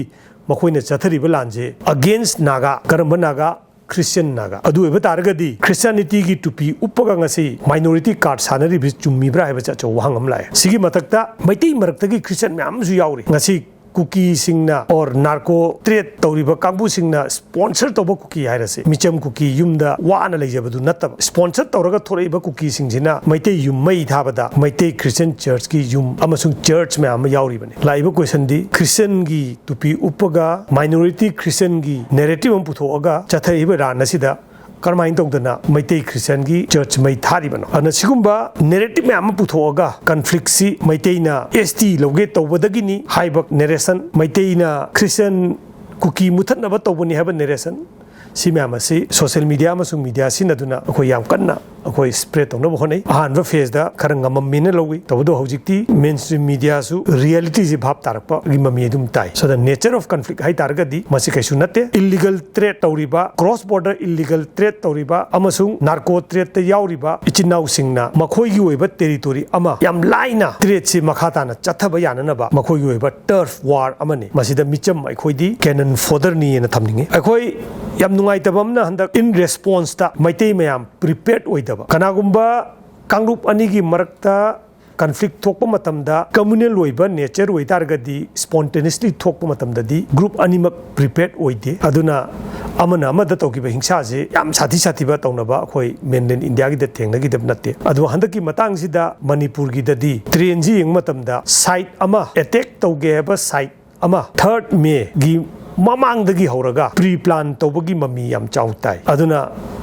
ꯃꯈꯣꯏꯅ ꯆꯠꯊꯔꯤꯕ ꯂꯥꯟꯁꯦ ꯑꯒꯦꯟꯁ ꯅꯥꯒꯥ, ꯀꯔꯝꯕ ꯅꯥꯒꯥ? ꯈ꯭ꯔꯤꯁꯇꯤꯌꯟ ꯅꯥꯒꯥ꯫ ꯑꯗꯨ ꯑꯣꯏꯕ ꯇꯥꯔꯒꯗꯤ ꯈ꯭ꯔꯤꯁꯇꯤꯌꯥꯅꯤꯇꯤꯒꯤ ꯇꯨꯄꯤ ꯎꯞꯄꯒ ꯉꯁꯤ ꯃꯥꯏꯅꯣꯔꯤꯇꯤ ꯀꯥꯔꯗ ꯁꯥꯟꯅꯔꯤꯕꯁꯤ ꯆꯨꯝꯃꯤꯕ꯭ꯔꯥ ꯍꯥꯏꯕꯁꯤ ꯑꯆꯧꯕ ꯋꯥꯍꯪ ꯑꯃ ꯂꯥꯛꯑꯦ꯫ ꯁꯤꯒꯤ ꯃꯊꯛꯇ ꯃꯩꯇꯩ ꯃꯔꯛꯇꯒꯤ ꯈ꯭ꯔꯤꯁꯇꯤꯌꯟ ꯃꯌꯥꯝ ꯑꯃꯁꯨ ꯌꯥꯎꯔꯤ꯫ ꯉꯁꯤ ꯀꯨꯀꯤꯁꯤꯡꯅ ꯑꯣꯔ ꯅꯥꯔꯀꯣ ꯇ꯭ꯔꯦꯠ ꯇꯧꯔꯤꯕ ꯀꯥꯡꯕꯨꯁꯤꯡꯅ ꯁ꯭ꯄꯣꯟꯁꯔ ꯇꯧꯕ ꯀꯨꯀꯤ ꯍꯥꯏꯔꯁꯦ, ꯃꯤꯆꯝ ꯀꯨꯀꯤ ꯌꯨꯝꯗ ꯋꯥꯅ ꯂꯩꯖꯕꯗꯨ ꯅꯠꯇꯕ, ꯁ꯭ꯄꯣꯟꯁꯔ ꯇꯧꯔꯒ ꯊꯣꯔꯛꯏꯕ ꯀꯨꯀꯤꯁꯤꯡꯁꯤꯅ ꯃꯩꯇꯩ ꯌꯨꯝ ꯃꯩ ꯊꯥꯕꯗ ꯃꯩꯇꯩ ꯈ꯭ꯔꯤꯁꯇꯤꯌꯟ ꯆꯔꯆꯀꯤ ꯌꯨꯝ ꯑꯃꯁꯨꯡ ꯆꯔꯆ ꯃꯌꯥꯝ ꯑꯃ ꯌꯥꯎꯔꯤꯕꯅꯤ꯫ ꯂꯥꯛꯏꯕ ꯀꯣꯏꯁꯟꯗꯤ, ꯈ꯭ꯔꯤꯁꯇꯤꯌꯟꯒꯤ ꯇꯨꯄꯤ ꯎꯞꯄꯒ ꯃꯥꯏꯅꯣꯔꯤꯇꯤ ꯈ꯭ꯔꯤꯁꯇꯤꯌꯟꯒꯤ ꯅꯦꯔꯦꯇꯤꯞ ꯑꯃ ꯄꯨꯊꯣꯛꯑꯒ ꯆꯠꯊꯔꯛꯏꯕ ꯂꯥꯟ ꯑꯁꯤꯗ ꯀꯔꯝꯍꯥꯏꯅ ꯇꯧꯗꯅ ꯃꯩꯇꯩ ꯈ꯭ꯔꯤꯁꯇꯤꯌꯟꯒꯤ ꯆꯔꯆ ꯃꯩ ꯊꯥꯔꯤꯕꯅꯣ? ꯑꯗꯨꯅ ꯁꯤꯒꯨꯝꯕ ꯅꯦꯔꯦꯇꯤꯞ ꯃꯌꯥꯝ ꯑꯃ ꯄꯨꯊꯣꯛꯑꯒ ꯀꯟꯐ꯭ꯂꯤꯛꯁꯤ ꯃꯩꯇꯩꯅ ꯑꯦꯁ ꯇꯤ ꯂꯧꯒꯦ ꯇꯧꯕꯗꯒꯤꯅꯤ ꯍꯥꯏꯕ ꯅꯦꯔꯦꯁꯟ, ꯃꯩꯇꯩꯅ ꯈ꯭ꯔꯤꯁꯇꯤꯌꯟ ꯀꯨꯀꯤ ꯃꯨꯊꯠꯅꯕ ꯇꯧꯕꯅꯤ ꯍꯥꯏꯕ ꯅꯦꯔꯦꯁꯟ, ꯁꯤ ꯃꯌꯥꯝ ꯑꯁꯤ ꯁꯣꯁꯤꯌꯦꯜ ꯃꯤꯗꯤꯌꯥ ꯑꯃꯁꯨꯡ ꯃꯤꯗꯤꯌꯥ ꯁꯤꯖꯤꯟꯅꯗꯨꯅ ꯑꯩꯈꯣꯏ ꯌꯥꯝ ꯀꯟꯅ ꯑꯩꯈꯣꯏ ꯁ꯭ꯄ꯭ꯔꯦꯗ ꯇꯧꯅꯕ ꯍꯣꯠꯅꯩ꯫ ꯑꯍꯥꯟꯕ ꯐꯦꯖꯇ ꯈꯔ ꯉꯝꯃꯝꯃꯦꯅ ꯂꯧꯏ꯫ ꯇꯧꯕꯗꯣ ꯍꯧꯖꯤꯛꯇꯤ ꯃꯦꯟ ꯁ꯭ꯇ꯭ꯔꯤꯝ ꯃꯤꯗꯤꯌꯥꯁꯨ ꯔꯤꯌꯦꯂꯤꯇꯤꯁꯤ ꯚꯥꯞ ꯇꯥꯔꯛꯄꯒꯤ ꯃꯃꯤ ꯑꯗꯨꯝ ꯇꯥꯏ꯫ So the nature of conflict ꯍꯥꯏ ꯇꯥꯔꯒꯗꯤ ꯃꯁꯤ ꯀꯩꯁꯨ ꯅꯠꯇꯦ꯫ ꯏꯜꯂꯤꯒꯜ ꯇ꯭ꯔꯦꯗ ꯇꯧꯔꯤꯕ, ꯀ꯭ꯔꯣꯁ ꯕꯣꯔꯗꯔ ꯏꯜꯂꯤꯒꯜ ꯇ꯭ꯔꯦꯗ ꯇꯧꯔꯤꯕ ꯑꯃꯁꯨꯡ ꯅꯥꯔꯀꯣ ꯇ꯭ꯔꯦꯗꯇ ꯌꯥꯎꯔꯤꯕ ꯏꯆꯤꯟ ꯏꯅꯥꯎꯁꯤꯡꯅ ꯃꯈꯣꯏꯒꯤ ꯑꯣꯏꯕ ꯇꯦꯔꯤꯇꯣꯔꯤ ꯑꯃ ꯌꯥꯝ ꯂꯥꯏꯅ ꯇ꯭ꯔꯦꯗꯁꯤ ꯃꯈꯥ ꯇꯥꯅ ꯆꯠꯊꯕ ꯌꯥꯅꯅꯕ ꯃꯈꯣꯏꯒꯤ ꯑꯣꯏꯕ ꯇꯔꯐ ꯋꯥꯔ ꯑꯃꯅꯤ꯫ ꯃꯁꯤꯗ ꯃꯤꯆꯝ ꯑꯩꯈꯣꯏꯗꯤ ꯀꯦꯅꯟ ꯐꯣꯗꯔꯅꯤꯅ ꯊꯝꯅꯤꯡꯉꯤ꯫ ꯑꯩꯈꯣꯏ ꯌꯥꯝ ꯅꯨꯡꯉꯥꯏꯇꯕ ꯑꯃꯅ ꯍꯟꯗꯛ ꯏꯟ ꯔꯦꯁꯄꯣꯟꯁꯇ ꯃꯩꯇꯩ ꯃꯌꯥꯝ ꯄ꯭ꯔꯤꯄꯦꯌꯔꯗ ꯑꯣꯏꯗꯕ, ꯀꯅꯥꯒꯨꯝꯕ ꯀꯥꯡꯂꯨꯞ ꯑꯅꯤꯒꯤ ꯃꯔꯛꯇ ꯀꯟꯐ꯭ꯂꯤꯛ ꯊꯣꯛꯄ ꯃꯇꯝꯗ ꯀꯝꯃ꯭ꯌꯨꯅꯦꯜ ꯑꯣꯏꯕ ꯅꯦꯆꯔ ꯑꯣꯏꯇꯥꯔꯒꯗꯤ ꯁ꯭ꯄꯣꯟꯇꯦꯅꯤꯌꯁꯂꯤ ꯊꯣꯛꯄ ꯃꯇꯝꯗꯗꯤ ꯒ꯭ꯔꯨꯞ ꯑꯅꯤꯃꯛ ꯄ꯭ꯔꯤꯄꯦꯌꯔꯗ ꯑꯣꯏꯗꯦ꯫ ꯑꯗꯨꯅ ꯑꯃꯅ ꯑꯃꯗ ꯇꯧꯈꯤꯕ ꯍꯤꯡꯁꯥꯁꯦ ꯌꯥꯝ ꯁꯥꯊꯤ ꯁꯥꯊꯤꯕ ꯇꯧꯅꯕ ꯑꯩꯈꯣꯏ ꯃꯦꯟꯂꯦꯟ ꯏꯟꯗꯤꯌꯥꯒꯤꯗ ꯊꯦꯡꯅꯈꯤꯗꯕ ꯅꯠꯇꯦ꯫ ꯑꯗꯨꯒ ꯍꯟꯗꯛꯀꯤ ꯃꯇꯥꯡꯁꯤꯗ ꯃꯅꯤꯄꯨꯔꯒꯤꯗꯗꯤ ꯇ꯭ꯔꯦꯟꯁꯤ ꯌꯦꯡꯕ ꯃꯇꯝꯗ ꯁꯥꯏꯠ ꯑꯃ ꯑꯦꯇꯦꯛ ꯇꯧꯒꯦ ꯍꯥꯏꯕ ꯁꯥꯏꯠ ꯑꯃ ꯊꯥꯔꯠ ꯃꯦꯒꯤ ꯃꯃꯥꯡꯗꯒꯤ ꯍꯧꯔꯒ ꯄ꯭ꯔꯤ ꯄ꯭ꯂꯥꯟ ꯇꯧꯕꯒꯤ ꯃꯃꯤ ꯌꯥꯝ ꯆꯥꯎ ꯇꯥꯏ꯫ ꯑꯗꯨꯅ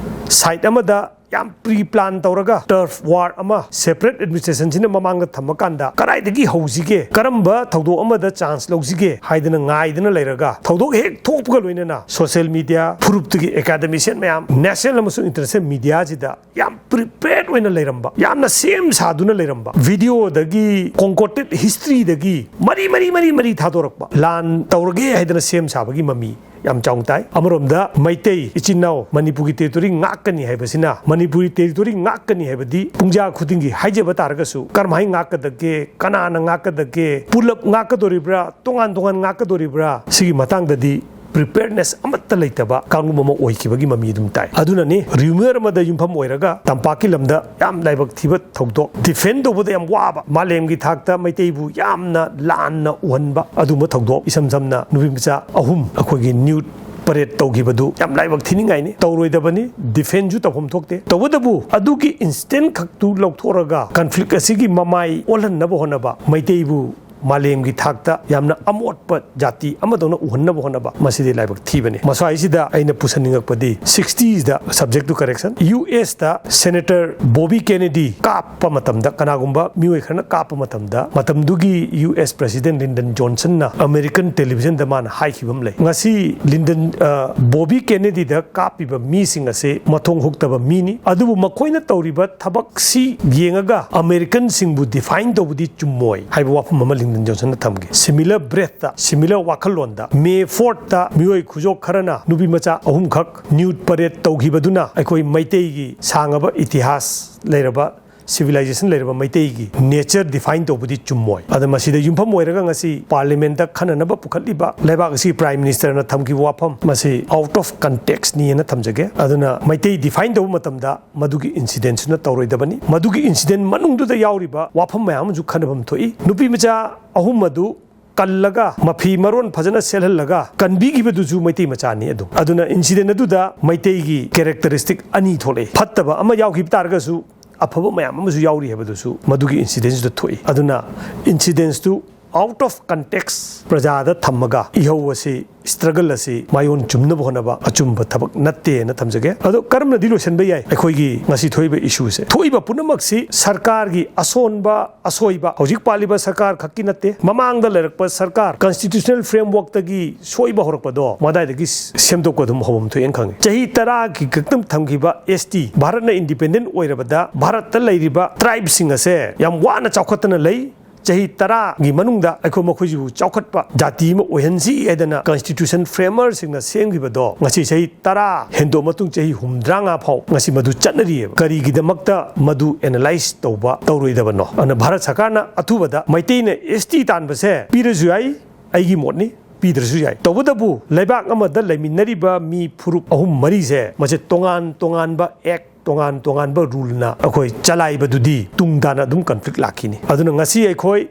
ꯁꯥꯏꯠ ꯑꯃꯗ ꯌꯥꯝ ꯄ꯭ꯔꯤ ꯄ꯭ꯂꯥꯟ ꯇꯧꯔꯒ ꯇꯔꯐ ꯋꯥꯔ ꯑꯃ ꯁꯦꯄꯔꯦꯠ ꯑꯦꯗꯃꯤꯅꯤꯁꯇ꯭ꯔꯦꯁꯟꯁꯤꯅ ꯃꯃꯥꯡꯗ ꯊꯝꯃꯀꯥꯟꯗ ꯀꯗꯥꯏꯗꯒꯤ ꯍꯧꯁꯤꯒꯦ, ꯀꯔꯝꯕ ꯊꯧꯗꯣꯛ ꯑꯃꯗ ꯆꯥꯟꯁ ꯂꯧꯁꯤꯒꯦ ꯍꯥꯏꯗꯅ ꯉꯥꯏꯗꯅ ꯂꯩꯔꯒ ꯊꯧꯗꯣꯛ ꯍꯦꯛ ꯊꯣꯛꯄꯒ ꯂꯣꯏꯅꯅ ꯁꯣꯁꯤꯌꯦꯜ ꯃꯤꯗꯤꯌꯥ ꯐꯨꯔꯨꯞꯇꯒꯤ ꯑꯦꯀꯥꯗꯃꯤꯁꯤꯌꯟ ꯃꯌꯥꯝ ꯅꯦꯁꯅꯦꯜ ꯑꯃꯁꯨꯡ ꯏꯟꯇꯔꯅꯦꯁꯅꯦꯜ ꯃꯤꯗꯤꯌꯥꯁꯤꯗ ꯌꯥꯝ ꯄ꯭ꯔꯤꯄꯦꯌꯔꯗ ꯑꯣꯏꯅ ꯂꯩꯔꯝꯕ, ꯌꯥꯝꯅ ꯁꯦꯝ ꯁꯥꯗꯨꯅ ꯂꯩꯔꯝꯕ, ꯚꯤꯗꯤꯑꯣꯗꯒꯤ ꯀꯣꯟꯀꯣꯔꯗꯦꯠ ꯍꯤꯁꯇ꯭ꯔꯤꯗꯒꯤ ꯃꯔꯤ ꯃꯔꯤ ꯃꯔꯤ ꯃꯔꯤ ꯊꯥꯗꯣꯔꯛꯄ, ꯂꯥꯟ ꯇꯧꯔꯒꯦ ꯍꯥꯏꯗꯅ ꯁꯦꯝ ꯁꯥꯕꯒꯤ ꯃꯃꯤ ꯌꯥꯝ ꯆꯥꯎꯅ ꯇꯥꯏ꯫ ꯑꯃꯔꯣꯝꯗ ꯃꯩꯇꯩ ꯏꯆꯤꯟ ꯏꯅꯥꯎ ꯃꯅꯤꯄꯨꯔꯒꯤ ꯇꯦꯔꯤꯇꯣꯔꯤ ꯉꯥꯛꯀꯅꯤ ꯍꯥꯏꯕꯁꯤꯅ, ꯃꯅꯤꯄꯨꯔꯤ ꯇꯦꯔꯤꯇꯣꯔꯤ ꯉꯥꯛꯀꯅꯤ ꯍꯥꯏꯕꯗꯤ ꯄꯨꯡꯖꯥ ꯈꯨꯗꯤꯡꯒꯤ ꯍꯥꯏꯖꯕ ꯇꯥꯔꯒꯁꯨ, ꯀꯔꯝꯍꯥꯏꯅ ꯉꯥꯛꯀꯗꯒꯦ, ꯀꯅꯥꯅ ꯉꯥꯛꯀꯗꯒꯦ, ꯄꯨꯂꯞ ꯉꯥꯛꯀꯗꯣꯔꯤꯕ꯭ꯔꯥ, ꯇꯣꯉꯥꯟ ꯇꯣꯉꯥꯟ ꯉꯥꯛꯀꯗꯣꯔꯤꯕ꯭ꯔꯥ, ꯁꯤꯒꯤ ꯃꯇꯥꯡꯗꯗꯤ ꯄ꯭ꯔꯤꯄꯦꯌꯔꯅꯦꯁ ꯑꯃꯠꯇ ꯂꯩꯇꯕ ꯀꯥꯡꯂꯨꯞ ꯑꯃ ꯑꯣꯏꯈꯤꯕꯒꯤ ꯃꯃꯤ ꯑꯗꯨꯝ ꯇꯥꯏ꯫ ꯑꯗꯨꯅꯅꯤ ꯔ꯭ꯌꯨꯃꯔ ꯑꯃꯗ ꯌꯨꯝꯐꯝ ꯑꯣꯏꯔꯒ ꯇꯝꯄꯥꯛꯀꯤ ꯂꯝꯗ ꯌꯥꯝ ꯂꯥꯏꯕꯛ ꯊꯤꯕ ꯊꯧꯗꯣꯛ, ꯗꯤꯐꯦꯟ ꯇꯧꯕꯗ ꯌꯥꯝ ꯋꯥꯕ, ꯃꯥꯂꯦꯝꯒꯤ ꯊꯥꯛꯇ ꯃꯩꯇꯩꯕꯨ ꯌꯥꯝꯅ ꯂꯥꯟꯅ ꯎꯍꯟꯕ ꯑꯗꯨꯒꯨꯝꯕ ꯊꯧꯗꯣꯛ, ꯏꯁꯝ ꯁꯝꯅ ꯅꯨꯄꯤ ꯃꯆꯥ ꯑꯍꯨꯝ ꯑꯩꯈꯣꯏꯒꯤ ꯅ꯭ꯌꯨꯠ ꯄꯔꯦꯗ ꯇꯧꯈꯤꯕꯗꯨ ꯌꯥꯝ ꯂꯥꯏꯕꯛ ꯊꯤꯅꯤꯡꯉꯥꯏꯅꯤ꯫ ꯇꯧꯔꯣꯏꯗꯕꯅꯤ, ꯗꯤꯐꯦꯟꯁꯁꯨ ꯇꯧꯐꯝ ꯊꯣꯛꯇꯦ꯫ ꯇꯧꯕꯇꯕꯨ ꯑꯗꯨꯒꯤ ꯏꯟꯁꯇꯦꯟ ꯈꯛꯇꯨ ꯂꯧꯊꯣꯛꯑꯒ ꯀꯟꯐ꯭ꯂꯤꯛ ꯑꯁꯤꯒꯤ ꯃꯃꯥꯏ ꯑꯣꯜꯍꯟꯅꯕ ꯍꯣꯠꯅꯕ, ꯃꯩꯇꯩꯕꯨ ꯃꯥꯂꯦꯝꯒꯤ ꯊꯥꯛꯇ ꯌꯥꯝꯅ ꯑꯃꯣꯠꯄ ꯖꯥꯇꯤ ꯑꯃꯗꯧꯅ ꯎꯍꯟꯅꯕ ꯍꯣꯠꯅꯕ, ꯃꯁꯤꯗꯤ ꯂꯥꯏꯕꯛ ꯊꯤꯕꯅꯤ꯫ ꯃꯁ꯭ꯋꯥꯏꯁꯤꯗ ꯑꯩꯅ ꯄꯨꯁꯟꯅꯤꯡꯉꯛꯄꯗꯤ, ꯁꯤꯛꯁꯇꯤꯁꯗ, subject to correction, ꯌꯨ ꯑꯦꯁꯇ Senator Bobby Kennedy ꯀꯥꯞꯄ ꯃꯇꯝꯗ, ꯀꯅꯥꯒꯨꯝꯕ ꯃꯤꯑꯣꯏ ꯈꯔꯅ ꯀꯥꯞꯄ ꯃꯇꯝꯗ, ꯃꯇꯝꯗꯨꯒꯤ ꯌꯨ ꯑꯦꯁ President Lyndon Johnsonꯅ American televisionꯗ ꯃꯥꯅ ꯍꯥꯏꯈꯤꯕ ꯑꯃ ꯂꯩ꯫ ꯉꯁꯤ Lyndon, ꯑ, Bobby Kennedyꯗ ꯀꯥꯞꯄꯤꯕ ꯃꯤꯁꯤꯡ ꯑꯁꯤ ꯃꯊꯣꯡ ꯍꯨꯛꯇꯕ ꯃꯤꯅꯤ, ꯑꯗꯨꯕꯨ ꯃꯈꯣꯏꯅ ꯇꯧꯔꯤꯕ ꯊꯕꯛꯁꯤ ꯌꯦꯡꯉꯒ Americanꯁꯤꯡꯕꯨ define ꯇꯧꯕꯗꯤ ꯆꯨꯝꯃꯣꯏ ꯍꯥꯏꯕ ꯋꯥꯐꯝ ꯑꯃ Lyndon Johnsonꯅ ꯊꯝꯈꯤ꯫ Similar breathꯇ, similar ꯋꯥꯈꯜꯂꯣꯟꯗ, May fourthꯇ ꯃꯤꯑꯣꯏ ꯈꯨꯖꯣꯛ ꯈꯔꯅ ꯅꯨꯄꯤ ꯃꯆꯥ ꯑꯍꯨꯝꯈꯛ nude parade ꯇꯧꯈꯤꯕꯗꯨꯅ ꯑꯩꯈꯣꯏ ꯃꯩꯇꯩꯒꯤ ꯁꯥꯡꯉꯕ ꯏꯇꯤꯍꯥꯁ ꯂꯩꯔꯕ, civilization ꯂꯩꯔꯕ ꯃꯩꯇꯩꯒꯤ nature define ꯇꯧꯕꯗꯤ ꯆꯨꯝꯃꯣꯏ꯫ ꯑꯗ ꯃꯁꯤꯗ ꯌꯨꯝꯐꯝ ꯑꯣꯏꯔꯒ ꯉꯁꯤ Parliamentꯇ ꯈꯟꯅꯅꯕ ꯄꯨꯈꯠꯂꯤꯕ ꯂꯩꯕꯥꯛ ꯑꯁꯤꯒꯤ Prime Ministerꯅ ꯊꯝꯈꯤꯕ ꯋꯥꯐꯝ, ꯃꯁꯤ out of contextꯅꯤꯅ ꯊꯝꯖꯒꯦ꯫ ꯑꯗꯨꯅ ꯃꯩꯇꯩ define ꯇꯧꯕ ꯃꯇꯝꯗ ꯃꯗꯨꯒꯤ incidentꯁꯤꯅ ꯇꯧꯔꯣꯏꯗꯕꯅꯤ꯫ ꯃꯗꯨꯒꯤ incident ꯃꯅꯨꯡꯗꯨꯗ ꯌꯥꯎꯔꯤꯕ ꯋꯥꯐꯝ ꯃꯌꯥꯝ ꯑꯃꯁꯨ ꯈꯟꯅꯐꯝ ꯊꯣꯛꯏ꯫ ꯅꯨꯄꯤ ꯃꯆꯥ ꯑꯍꯨꯝ ꯑꯗꯨ ꯀꯜꯂꯒ, ꯃꯐꯤ ꯃꯔꯣꯟ ꯐꯖꯅ ꯁꯦꯠꯍꯜꯂꯒ ꯀꯟꯕꯤꯈꯤꯕꯗꯨꯁꯨ ꯃꯩꯇꯩ ꯃꯆꯥꯅꯤ꯫ ꯑꯗꯨꯝ, ꯑꯗꯨꯅ incident ꯑꯗꯨꯗ ꯃꯩꯇꯩꯒꯤ characteristic ꯑꯅꯤ ꯊꯣꯛꯂꯛꯏ꯫ ꯐꯠꯇꯕ ꯑꯃ ꯌꯥꯎꯈꯤꯕ ꯇꯥꯔꯒꯁꯨ, ꯑꯐꯕ ꯃꯌꯥꯝ ꯑꯃꯁꯨ ꯌꯥꯎꯔꯤ ꯍꯥꯏꯕꯗꯨꯁꯨ ꯃꯗꯨꯒꯤ incidentꯁꯤꯗ ꯊꯣꯛꯏ꯫ ꯑꯗꯨꯅ, incidentsꯇꯨ out of context ꯄ꯭ꯔꯖꯥꯗ ꯊꯝꯃꯒ ꯏꯍꯧ ꯑꯁꯤ, struggle ꯑꯁꯤ ꯃꯥꯏꯑꯣꯟ ꯆꯨꯝꯅꯕ ꯍꯣꯠꯅꯕ ꯑꯆꯨꯝꯕ ꯊꯕꯛ ꯅꯠꯇꯦꯅ ꯊꯝꯖꯒꯦ꯫ ꯑꯗꯣ ꯀꯔꯝꯅꯗꯤ ꯂꯣꯏꯁꯤꯟꯕ ꯌꯥꯏ ꯑꯩꯈꯣꯏꯒꯤ ꯉꯁꯤ ꯊꯣꯛꯏꯕ issueꯁꯦ? ꯊꯣꯛꯏꯕ ꯄꯨꯝꯅꯃꯛꯁꯤ ꯁꯔꯀꯥꯔꯒꯤ ꯑꯁꯣꯟꯕ, ꯑꯁꯣꯏꯕ, ꯍꯧꯖꯤꯛ ꯄꯥꯜꯂꯤꯕ ꯁꯔꯀꯥꯔ ꯈꯛꯀꯤ ꯅꯠꯇꯦ, ꯃꯃꯥꯡꯗ ꯂꯩꯔꯛꯄ ꯁꯔꯀꯥꯔ, constitutional frameworkꯇꯒꯤ ꯁꯣꯏꯕ ꯍꯧꯔꯛꯄꯗꯣ ꯃꯗꯥꯏꯗꯒꯤ ꯁꯦꯝꯗꯣꯛꯄ ꯑꯗꯨꯝ ꯍꯧꯐꯝ ꯊꯣꯛꯑꯦꯅ ꯈꯪꯉꯤ꯫ ꯆꯍꯤ ꯇꯔꯥꯒꯤ ꯈꯛꯇꯪ ꯊꯝꯈꯤꯕ ST, ꯚꯥꯔꯠꯅ independent ꯑꯣꯏꯔꯕꯗ ꯚꯥꯔꯠꯇ ꯂꯩꯔꯤꯕ tribeꯁꯤꯡ ꯑꯁꯦ ꯌꯥꯝ ꯋꯥꯅ ꯆꯥꯎꯈꯠꯇꯅ ꯂꯩ꯫ ꯆꯍꯤ ꯇꯔꯥꯒꯤ ꯃꯅꯨꯡꯗ ꯑꯩꯈꯣꯏ ꯃꯈꯣꯏꯁꯤꯕꯨ ꯆꯥꯎꯈꯠꯄ ꯖꯥꯇꯤ ꯑꯃ ꯑꯣꯏꯍꯟꯁꯤ ꯍꯥꯏꯗꯅ constitution framerꯁꯤꯡꯅ ꯁꯦꯝꯈꯤꯕꯗꯣ ꯉꯁꯤ ꯆꯍꯤ ꯇꯔꯥ ꯍꯦꯟꯗꯣꯛ ꯃꯇꯨꯡ ꯆꯍꯤ ꯍꯨꯝꯗ꯭ꯔꯥꯉꯥ ꯐꯥꯎ ꯉꯁꯤ ꯃꯗꯨ ꯆꯠꯅꯔꯤꯑꯕ꯫ ꯀꯔꯤꯒꯤꯗꯃꯛꯇ ꯃꯗꯨ analyse ꯇꯧꯕ ꯇꯧꯔꯣꯏꯗꯕꯅꯣ? ꯑꯗꯨꯅ ꯚꯥꯔꯠ ꯁꯔꯀꯥꯔꯅ ꯑꯊꯨꯕꯗ ꯃꯩꯇꯩꯅ ST ꯇꯥꯟꯕꯁꯦ ꯄꯤꯔꯁꯨ ꯌꯥꯏ, ꯑꯩꯒꯤ ꯃꯣꯠꯅꯤ, ꯄꯤꯗ꯭ꯔꯁꯨ ꯌꯥꯏ꯫ ꯇꯧꯕꯇꯕꯨ ꯂꯩꯕꯥꯛ ꯑꯃꯗ ꯂꯩꯃꯤꯟꯅꯔꯤꯕ ꯃꯤ ꯐꯨꯔꯨꯞ ꯑꯍꯨꯝ ꯃꯔꯤꯁꯦ ꯃꯁꯦ ꯇꯣꯉꯥꯟ ꯇꯣꯉꯥꯟꯕ act, ꯇꯣꯉꯥꯟ ꯇꯣꯉꯥꯟꯕ ruleꯅ ꯑꯩꯈꯣꯏ ꯆꯂꯥꯏꯕꯗꯨꯗꯤ ꯇꯨꯡ ꯇꯥꯅ ꯑꯗꯨꯝ conflict ꯂꯥꯛꯈꯤꯅꯤ꯫ ꯑꯗꯨꯅ ꯉꯁꯤ ꯑꯩꯈꯣꯏ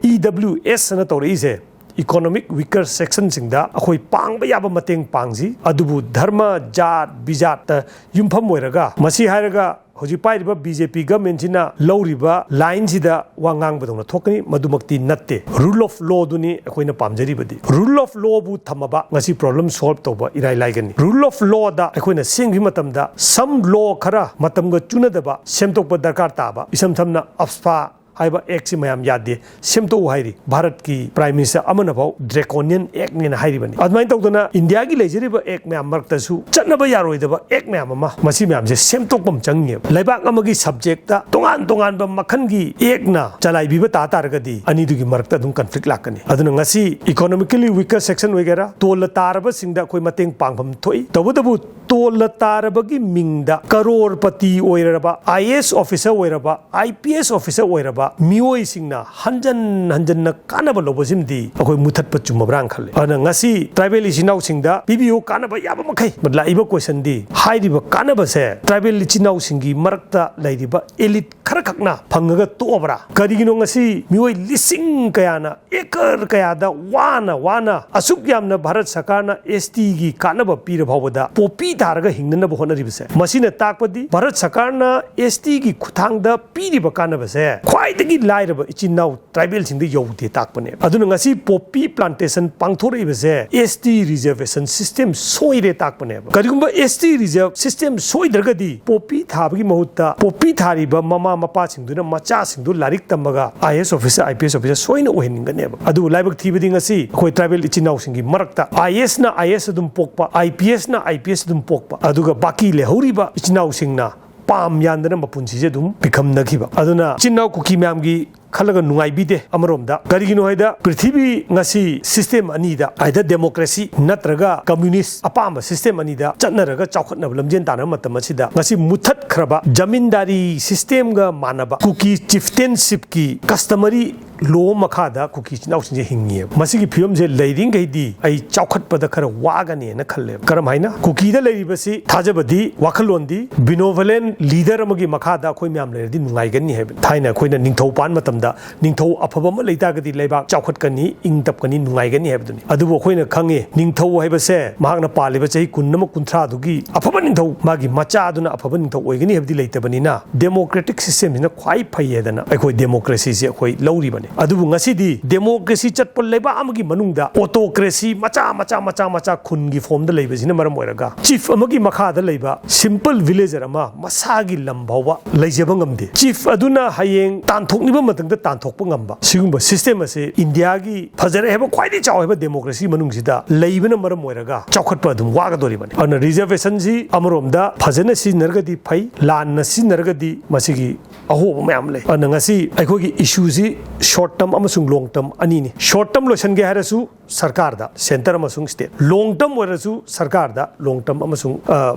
EWS ꯑꯅ ꯇꯧꯔꯛꯏꯁꯦ, economic weaker sectionꯁꯤꯡꯗ ꯑꯩꯈꯣꯏ ꯄꯥꯡꯕ ꯌꯥꯕ ꯃꯇꯦꯡ ꯄꯥꯡꯁꯤ꯫ ꯑꯗꯨꯕꯨ ꯙꯔꯃ, ꯖꯥꯠ, ꯕꯤꯖꯥꯠꯇ ꯌꯨꯝꯐꯝ ꯑꯣꯏꯔꯒ, ꯃꯁꯤ ꯍꯥꯏꯔꯒ ꯍꯧꯖꯤꯛ ꯄꯥꯏꯔꯤꯕ ꯕꯤ ꯖꯦ ꯄꯤ ꯒꯃꯦꯟꯁꯤꯅ ꯂꯧꯔꯤꯕ ꯂꯥꯏꯟꯁꯤꯗ ꯋꯥ ꯉꯥꯡꯕꯗꯧꯅ ꯊꯣꯛꯀꯅꯤ꯫ ꯃꯗꯨꯃꯛꯇꯤ ꯅꯠꯇꯦ꯫ Rule of law ꯗꯨꯅꯤ ꯑꯩꯈꯣꯏꯅ ꯄꯥꯝꯖꯔꯤꯕꯗꯤ꯫ Rule of law ꯕꯨ ꯊꯝꯃꯕ ꯉꯁꯤ problem solve ꯇꯧꯕ ꯏꯔꯥꯏ ꯂꯥꯏꯒꯅꯤ꯫ Rule of law ꯗ ꯑꯩꯈꯣꯏꯅ ꯁꯦꯝꯈꯤꯕ ꯃꯇꯝꯗ some law ꯈꯔ ꯃꯇꯝꯒ ꯆꯨꯅꯗꯕ ꯁꯦꯝꯗꯣꯛꯄ ꯗꯔꯀꯥꯔ ꯇꯥꯕ, ꯏꯁꯝ ꯁꯝꯅ ꯑꯞꯁꯄꯥ ꯍꯥꯏꯕ act ꯁꯤ ꯃꯌꯥꯝ ꯌꯥꯗꯦ, ꯁꯦꯝꯗꯣꯛꯎ ꯍꯥꯏꯔꯤ꯫ ꯚꯥꯔꯠꯀꯤ Prime Minister ꯑꯃꯅ ꯐꯥꯎ draconian act ꯅꯦꯅ ꯍꯥꯏꯔꯤꯕꯅꯤ꯫ ꯑꯗꯨꯃꯥꯏꯅ ꯇꯧꯗꯅ ꯏꯟꯗꯤꯌꯥꯒꯤ ꯂꯩꯖꯔꯤꯕ act ꯃꯌꯥꯝ ꯃꯔꯛꯇꯁꯨ ꯆꯠꯅꯕ ꯌꯥꯔꯣꯏꯗꯕ act ꯃꯌꯥꯝ ꯑꯃ, ꯃꯁꯤ ꯃꯌꯥꯝꯁꯦ ꯁꯦꯝꯗꯣꯛꯄ ꯑꯃ ꯆꯪꯉꯦꯕ꯫ ꯂꯩꯕꯥꯛ ꯑꯃꯒꯤ subject ꯇ ꯇꯣꯉꯥꯟ ꯇꯣꯉꯥꯟꯕ ꯃꯈꯜꯒꯤ act ꯅ ꯆꯂꯥꯏꯕꯤꯕ ꯇꯥ ꯇꯥꯔꯒꯗꯤ ꯑꯅꯤꯗꯨꯒꯤ ꯃꯔꯛꯇ ꯑꯗꯨꯝ conflict ꯂꯥꯛꯀꯅꯤ꯫ ꯑꯗꯨꯅ ꯉꯁꯤ economically weaker section ꯑꯣꯏꯒꯦꯔꯥ, ꯇꯣꯜꯂ ꯇꯥꯔꯕꯁꯤꯡꯗ ꯑꯩꯈꯣꯏ ꯃꯇꯦꯡ ꯄꯥꯡꯐꯝ ꯊꯣꯛꯏ꯫ ꯇꯧꯕꯇꯕꯨ ꯇꯣꯜꯂ ꯇꯥꯔꯕꯒꯤ ꯃꯤꯡꯗ ꯀꯔꯣꯔꯄꯇꯤ ꯑꯣꯏꯔꯕ, I A S officer ꯑꯣꯏꯔꯕ, I P S officer ꯑꯣꯏꯔꯕ ꯃꯤꯑꯣꯏꯁꯤꯡꯅ ꯍꯟꯖꯟ ꯍꯟꯖꯟꯅ ꯀꯥꯟꯅꯕ ꯂꯧꯕꯁꯤꯃꯗꯤ ꯑꯩꯈꯣꯏ ꯃꯨꯊꯠꯄ ꯆꯨꯝꯃꯕ꯭ꯔꯥꯅ ꯈꯜꯂꯦ꯫ ꯑꯗꯨꯅ ꯉꯁꯤ tribal ꯏꯆꯤꯟ ꯏꯅꯥꯎꯁꯤꯡꯗ ꯄꯤꯕꯤꯌꯨ ꯀꯥꯟꯅꯕ ꯌꯥꯕ ꯃꯈꯩ꯫ But ꯂꯥꯛꯏꯕ question ꯗꯤ, ꯍꯥꯏꯔꯤꯕ ꯀꯥꯟꯅꯕꯁꯦ tribal ꯏꯆꯤꯟ ꯏꯅꯥꯎꯁꯤꯡꯒꯤ ꯃꯔꯛꯇ ꯂꯩꯔꯤꯕ elite ꯈꯔꯈꯛꯅ ꯐꯪꯉꯒ ꯇꯣꯛꯑꯕ꯭ꯔꯥ? ꯀꯔꯤꯒꯤꯅꯣ ꯉꯁꯤ ꯃꯤꯑꯣꯏ ꯂꯤꯁꯤꯡ ꯀꯌꯥꯅ ꯑꯦꯀꯔ ꯀꯌꯥꯗ ꯋꯥꯅ ꯋꯥꯅ ꯑꯁꯨꯛ ꯌꯥꯝꯅ ꯚꯥꯔꯠ ꯁꯔꯀꯥꯔꯅ S T ꯒꯤ ꯀꯥꯟꯅꯕ ꯄꯤꯔ ꯐꯥꯎꯕꯗ ꯄꯣꯄꯤ ꯊꯥꯔꯒ ꯍꯤꯡꯅꯅꯕ ꯍꯣꯠꯅꯔꯤꯕꯁꯦ? ꯃꯁꯤꯅ ꯇꯥꯛꯄꯗꯤ ꯚꯥꯔꯠ ꯁꯔꯀꯥꯔꯅ S T ꯒꯤ ꯈꯨꯠꯊꯥꯡꯗ ꯄꯤꯔꯤꯕ ꯀꯥꯟꯅꯕꯁꯦ ꯈ꯭ꯋꯥꯏꯗꯒꯤ ꯂꯥꯏꯔꯕ ꯏꯆꯤꯟ ꯏꯅꯥꯎ tribal ꯁꯤꯡꯗ ꯌꯧꯗꯦ ꯇꯥꯛꯄꯅꯦꯕ꯫ ꯑꯗꯨꯅ ꯉꯁꯤ poppy plantation ꯄꯥꯡꯊꯣꯔꯛꯏꯕꯁꯦ S T reservation system ꯁꯣꯏꯔꯦ ꯇꯥꯛꯄꯅꯦꯕ꯫ ꯀꯔꯤꯒꯨꯝꯕ S T reserve system ꯁꯣꯏꯗ꯭ꯔꯒꯗꯤ ꯄꯣꯄꯤ ꯊꯥꯕꯒꯤ ꯃꯍꯨꯠꯇ ꯄꯣꯄꯤ ꯊꯥꯔꯤꯕ ꯃꯃꯥ ꯃꯄꯥꯁꯤꯡꯗꯨꯅ ꯃꯆꯥꯁꯤꯡꯗꯨ ꯂꯥꯏꯔꯤꯛ ꯇꯝꯃꯒ I A S officer, I P S officer ꯁꯣꯏꯅ ꯑꯣꯏꯍꯟꯒꯅꯦꯕ꯫ ꯑꯗꯨꯕꯨ ꯂꯥꯏꯕꯛ ꯊꯤꯕꯗꯤ ꯉꯁꯤ ꯑꯩꯈꯣꯏ tribal ꯏꯆꯤꯟ ꯏꯅꯥꯎꯁꯤꯡꯒꯤ ꯃꯔꯛꯇ I A S ꯅ I A S ꯑꯗꯨꯝ ꯄꯣꯛꯄ, I P S ꯅ I P S ꯑꯗꯨꯝ ꯄꯣꯛꯄ, ꯑꯗꯨꯒ ꯕꯥꯀꯤ ꯂꯩꯍꯧꯔꯤꯕ ꯏꯆꯤꯟ ꯏꯅꯥꯎꯁꯤꯡꯅ ꯄꯥꯝ ꯌꯥꯟꯗꯅ ꯃꯄꯨꯟꯁꯤꯁꯦ ꯑꯗꯨꯝ ꯄꯤꯈꯝꯅꯈꯤꯕ꯫ ꯑꯗꯨꯅ ꯏꯆꯤꯟ ꯏꯅꯥꯎ ꯀꯨꯀꯤ ꯃꯌꯥꯝꯒꯤ ꯈꯜꯂꯒ ꯅꯨꯡꯉꯥꯏꯕꯤꯗꯦ꯫ ꯑꯃꯔꯣꯝꯗ ꯀꯔꯤꯒꯤꯅꯣ ꯍꯥꯏꯗ, ꯄ꯭ꯔꯤꯊꯤꯕꯤ ꯉꯁꯤ system ꯑꯅꯤꯗ, either democracy ꯅꯠꯇ꯭ꯔꯒ communist, ꯑꯄꯥꯝꯕ system ꯑꯅꯤꯗ ꯆꯠꯅꯔꯒ ꯆꯥꯎꯈꯠꯅꯕ ꯂꯝꯖꯦꯜ ꯇꯥꯟꯅꯕ ꯃꯇꯝ ꯑꯁꯤꯗ ꯉꯁꯤ ꯃꯨꯊꯠꯈ꯭ꯔꯕ ꯖꯃꯤꯟꯗꯥꯔꯤ system ꯒ ꯃꯥꯟꯅꯕ ꯀꯨꯀꯤ chieftainship ꯀꯤ customary law ꯃꯈꯥꯗ ꯀꯨꯀꯤ ꯏꯆꯤꯟ ꯏꯅꯥꯎꯁꯤꯡꯁꯦ ꯍꯤꯡꯉꯤꯑꯕ꯫ ꯃꯁꯤꯒꯤ ꯐꯤꯕꯝꯁꯦ ꯂꯩꯔꯤꯉꯩꯗꯤ ꯑꯩ ꯆꯥꯎꯈꯠꯄꯗ ꯈꯔ ꯋꯥꯒꯅꯦꯅ ꯈꯜꯂꯦꯕ꯫ ꯀꯔꯝ ꯍꯥꯏꯅ? ꯀꯨꯀꯤꯗ ꯂꯩꯔꯤꯕꯁꯤ ꯊꯥꯖꯕꯗꯤ, ꯋꯥꯈꯜꯂꯣꯟꯗꯤ benevolent leader ꯑꯃꯒꯤ ꯃꯈꯥꯗ ꯑꯩꯈꯣꯏ ꯃꯌꯥꯝ ꯂꯩꯔꯗꯤ ꯅꯨꯡꯉꯥꯏꯒꯅꯤ ꯍꯥꯏꯕ꯫ ꯊꯥꯏꯅ ꯑꯩꯈꯣꯏꯅ ꯅꯤꯡꯊꯧ ꯄꯥꯟ ꯃꯇꯝꯗ ꯅꯤꯡꯊꯧ ꯑꯐꯕ ꯑꯃ ꯂꯩꯇꯥꯔꯒꯗꯤ ꯂꯩꯕꯥꯛ ꯆꯥꯎꯈꯠꯀꯅꯤ, ꯏꯪ ꯇꯞꯀꯅꯤ, ꯅꯨꯡꯉꯥꯏꯒꯅꯤ ꯍꯥꯏꯕꯗꯨꯅꯤ꯫ ꯑꯗꯨꯕꯨ ꯑꯩꯈꯣꯏꯅ ꯈꯪꯉꯤ, ꯅꯤꯡꯊꯧ ꯍꯥꯏꯕꯁꯦ ꯃꯍꯥꯛꯅ ꯄꯥꯜꯂꯤꯕ ꯆꯍꯤ ꯀꯨꯟ ꯑꯃ ꯀꯨꯟꯊ꯭ꯔꯥꯗꯨꯒꯤ ꯑꯐꯕ ꯅꯤꯡꯊꯧ, ꯃꯥꯒꯤ ꯃꯆꯥꯗꯨꯅ ꯑꯐꯕ ꯅꯤꯡꯊꯧ ꯑꯣꯏꯒꯅꯤ ꯍꯥꯏꯕꯗꯤ ꯂꯩꯇꯕꯅꯤꯅ, ꯗꯦꯃꯣꯀ꯭ꯔꯦꯇꯤꯛ ꯁꯤꯁꯇꯦꯝꯁꯤꯅ ꯈ꯭ꯋꯥꯏ ꯐꯩ ꯍꯥꯏꯗꯅ ꯑꯩꯈꯣꯏ ꯗꯦꯃꯣꯀ꯭ꯔꯦꯁꯤꯁꯦ ꯑꯩꯈꯣꯏ ꯂꯧꯔꯤꯕꯅꯤ꯫ ꯑꯗꯨꯕꯨ ꯉꯁꯤꯗꯤ ꯗꯦꯃꯣꯀ꯭ꯔꯦꯁꯤ ꯆꯠꯄ ꯂꯩꯕꯥꯛ ꯑꯃꯒꯤ ꯃꯅꯨꯡꯗ ꯑꯣꯇꯣꯀ꯭ꯔꯦꯁꯤ ꯃꯆꯥ ꯃꯆꯥ ꯃꯆꯥ ꯃꯆꯥ ꯈꯨꯟꯒꯤ ꯐꯣꯝꯗ ꯂꯩꯕꯁꯤꯅ ꯃꯔꯝ ꯑꯣꯏꯔꯒ, ꯆꯤꯐ ꯑꯃꯒꯤ ꯃꯈꯥꯗ ꯂꯩꯕ ꯁꯤꯝꯄꯜ ꯚꯤꯂꯦꯖꯔ ꯑꯃ ꯃꯁꯥꯒꯤ ꯂꯝ ꯐꯥꯎꯕ ꯂꯩꯖꯕ ꯉꯝꯗꯦ꯫ ꯆꯤꯐ ꯑꯗꯨꯅ ꯍꯌꯦꯡ ꯇꯥꯟꯊꯣꯛꯅꯤꯡꯕ ꯃꯇꯝꯗ ꯇꯥꯟꯊꯣꯛꯄ ꯉꯝꯕ ꯁꯤꯒꯨꯝꯕ ꯁꯤꯁꯇꯦꯝ ꯑꯁꯤ ꯏꯟꯗꯤꯌꯥꯒꯤ ꯐꯖꯔꯦ ꯍꯥꯏꯕ ꯈ꯭ꯋꯥꯏꯗꯒꯤ ꯆꯥꯎꯕ ꯗꯦꯃꯣꯀ꯭ꯔꯦꯁꯤ ꯃꯅꯨꯡꯁꯤꯗ ꯂꯩꯕꯅ ꯃꯔꯝ ꯑꯣꯏꯔꯒ ꯆꯥꯎꯈꯠꯄ ꯑꯗꯨꯝ ꯋꯥꯒꯗꯧꯔꯤꯕꯅꯤ꯫ ꯑꯗꯨꯅ ꯔꯤꯖꯔꯕꯦꯁꯟꯁꯤ ꯑꯃꯔꯣꯝꯗ ꯐꯖꯅ ꯁꯤꯖꯤꯟꯅꯔꯒꯗꯤ ꯐꯩ, ꯂꯥꯟꯅ ꯁꯤꯖꯤꯟꯅꯔꯒꯗꯤ ꯃꯁꯤꯒꯤ ꯑꯍꯣꯕ ꯃꯌꯥꯝ ꯂꯩ꯫ ꯑꯗꯨꯅ ꯉꯁꯤ ꯑꯩꯈꯣꯏꯒꯤ ꯏꯁꯨꯁꯤ ꯁꯣꯔꯠ ꯇꯔꯝ ꯑꯃꯁꯨꯡ ꯂꯣꯡ ꯇꯔꯝ ꯑꯅꯤꯅꯤ꯫ ꯁꯣꯔꯠ ꯇꯔꯝ ꯂꯣꯏꯁꯤꯟꯒꯦ ꯍꯥꯏꯔꯁꯨ ꯁꯔꯀꯥꯔꯗ, ꯁꯦꯟꯇꯔ ꯑꯃꯁꯨꯡ ꯁ꯭ꯇꯦꯠ, ꯂꯣꯡ ꯇꯔꯝ ꯑꯣꯏꯔꯁꯨ ꯁꯔꯀꯥꯔꯗ, ꯂꯣꯡ ꯇꯔꯝ ꯑꯃꯁꯨꯡ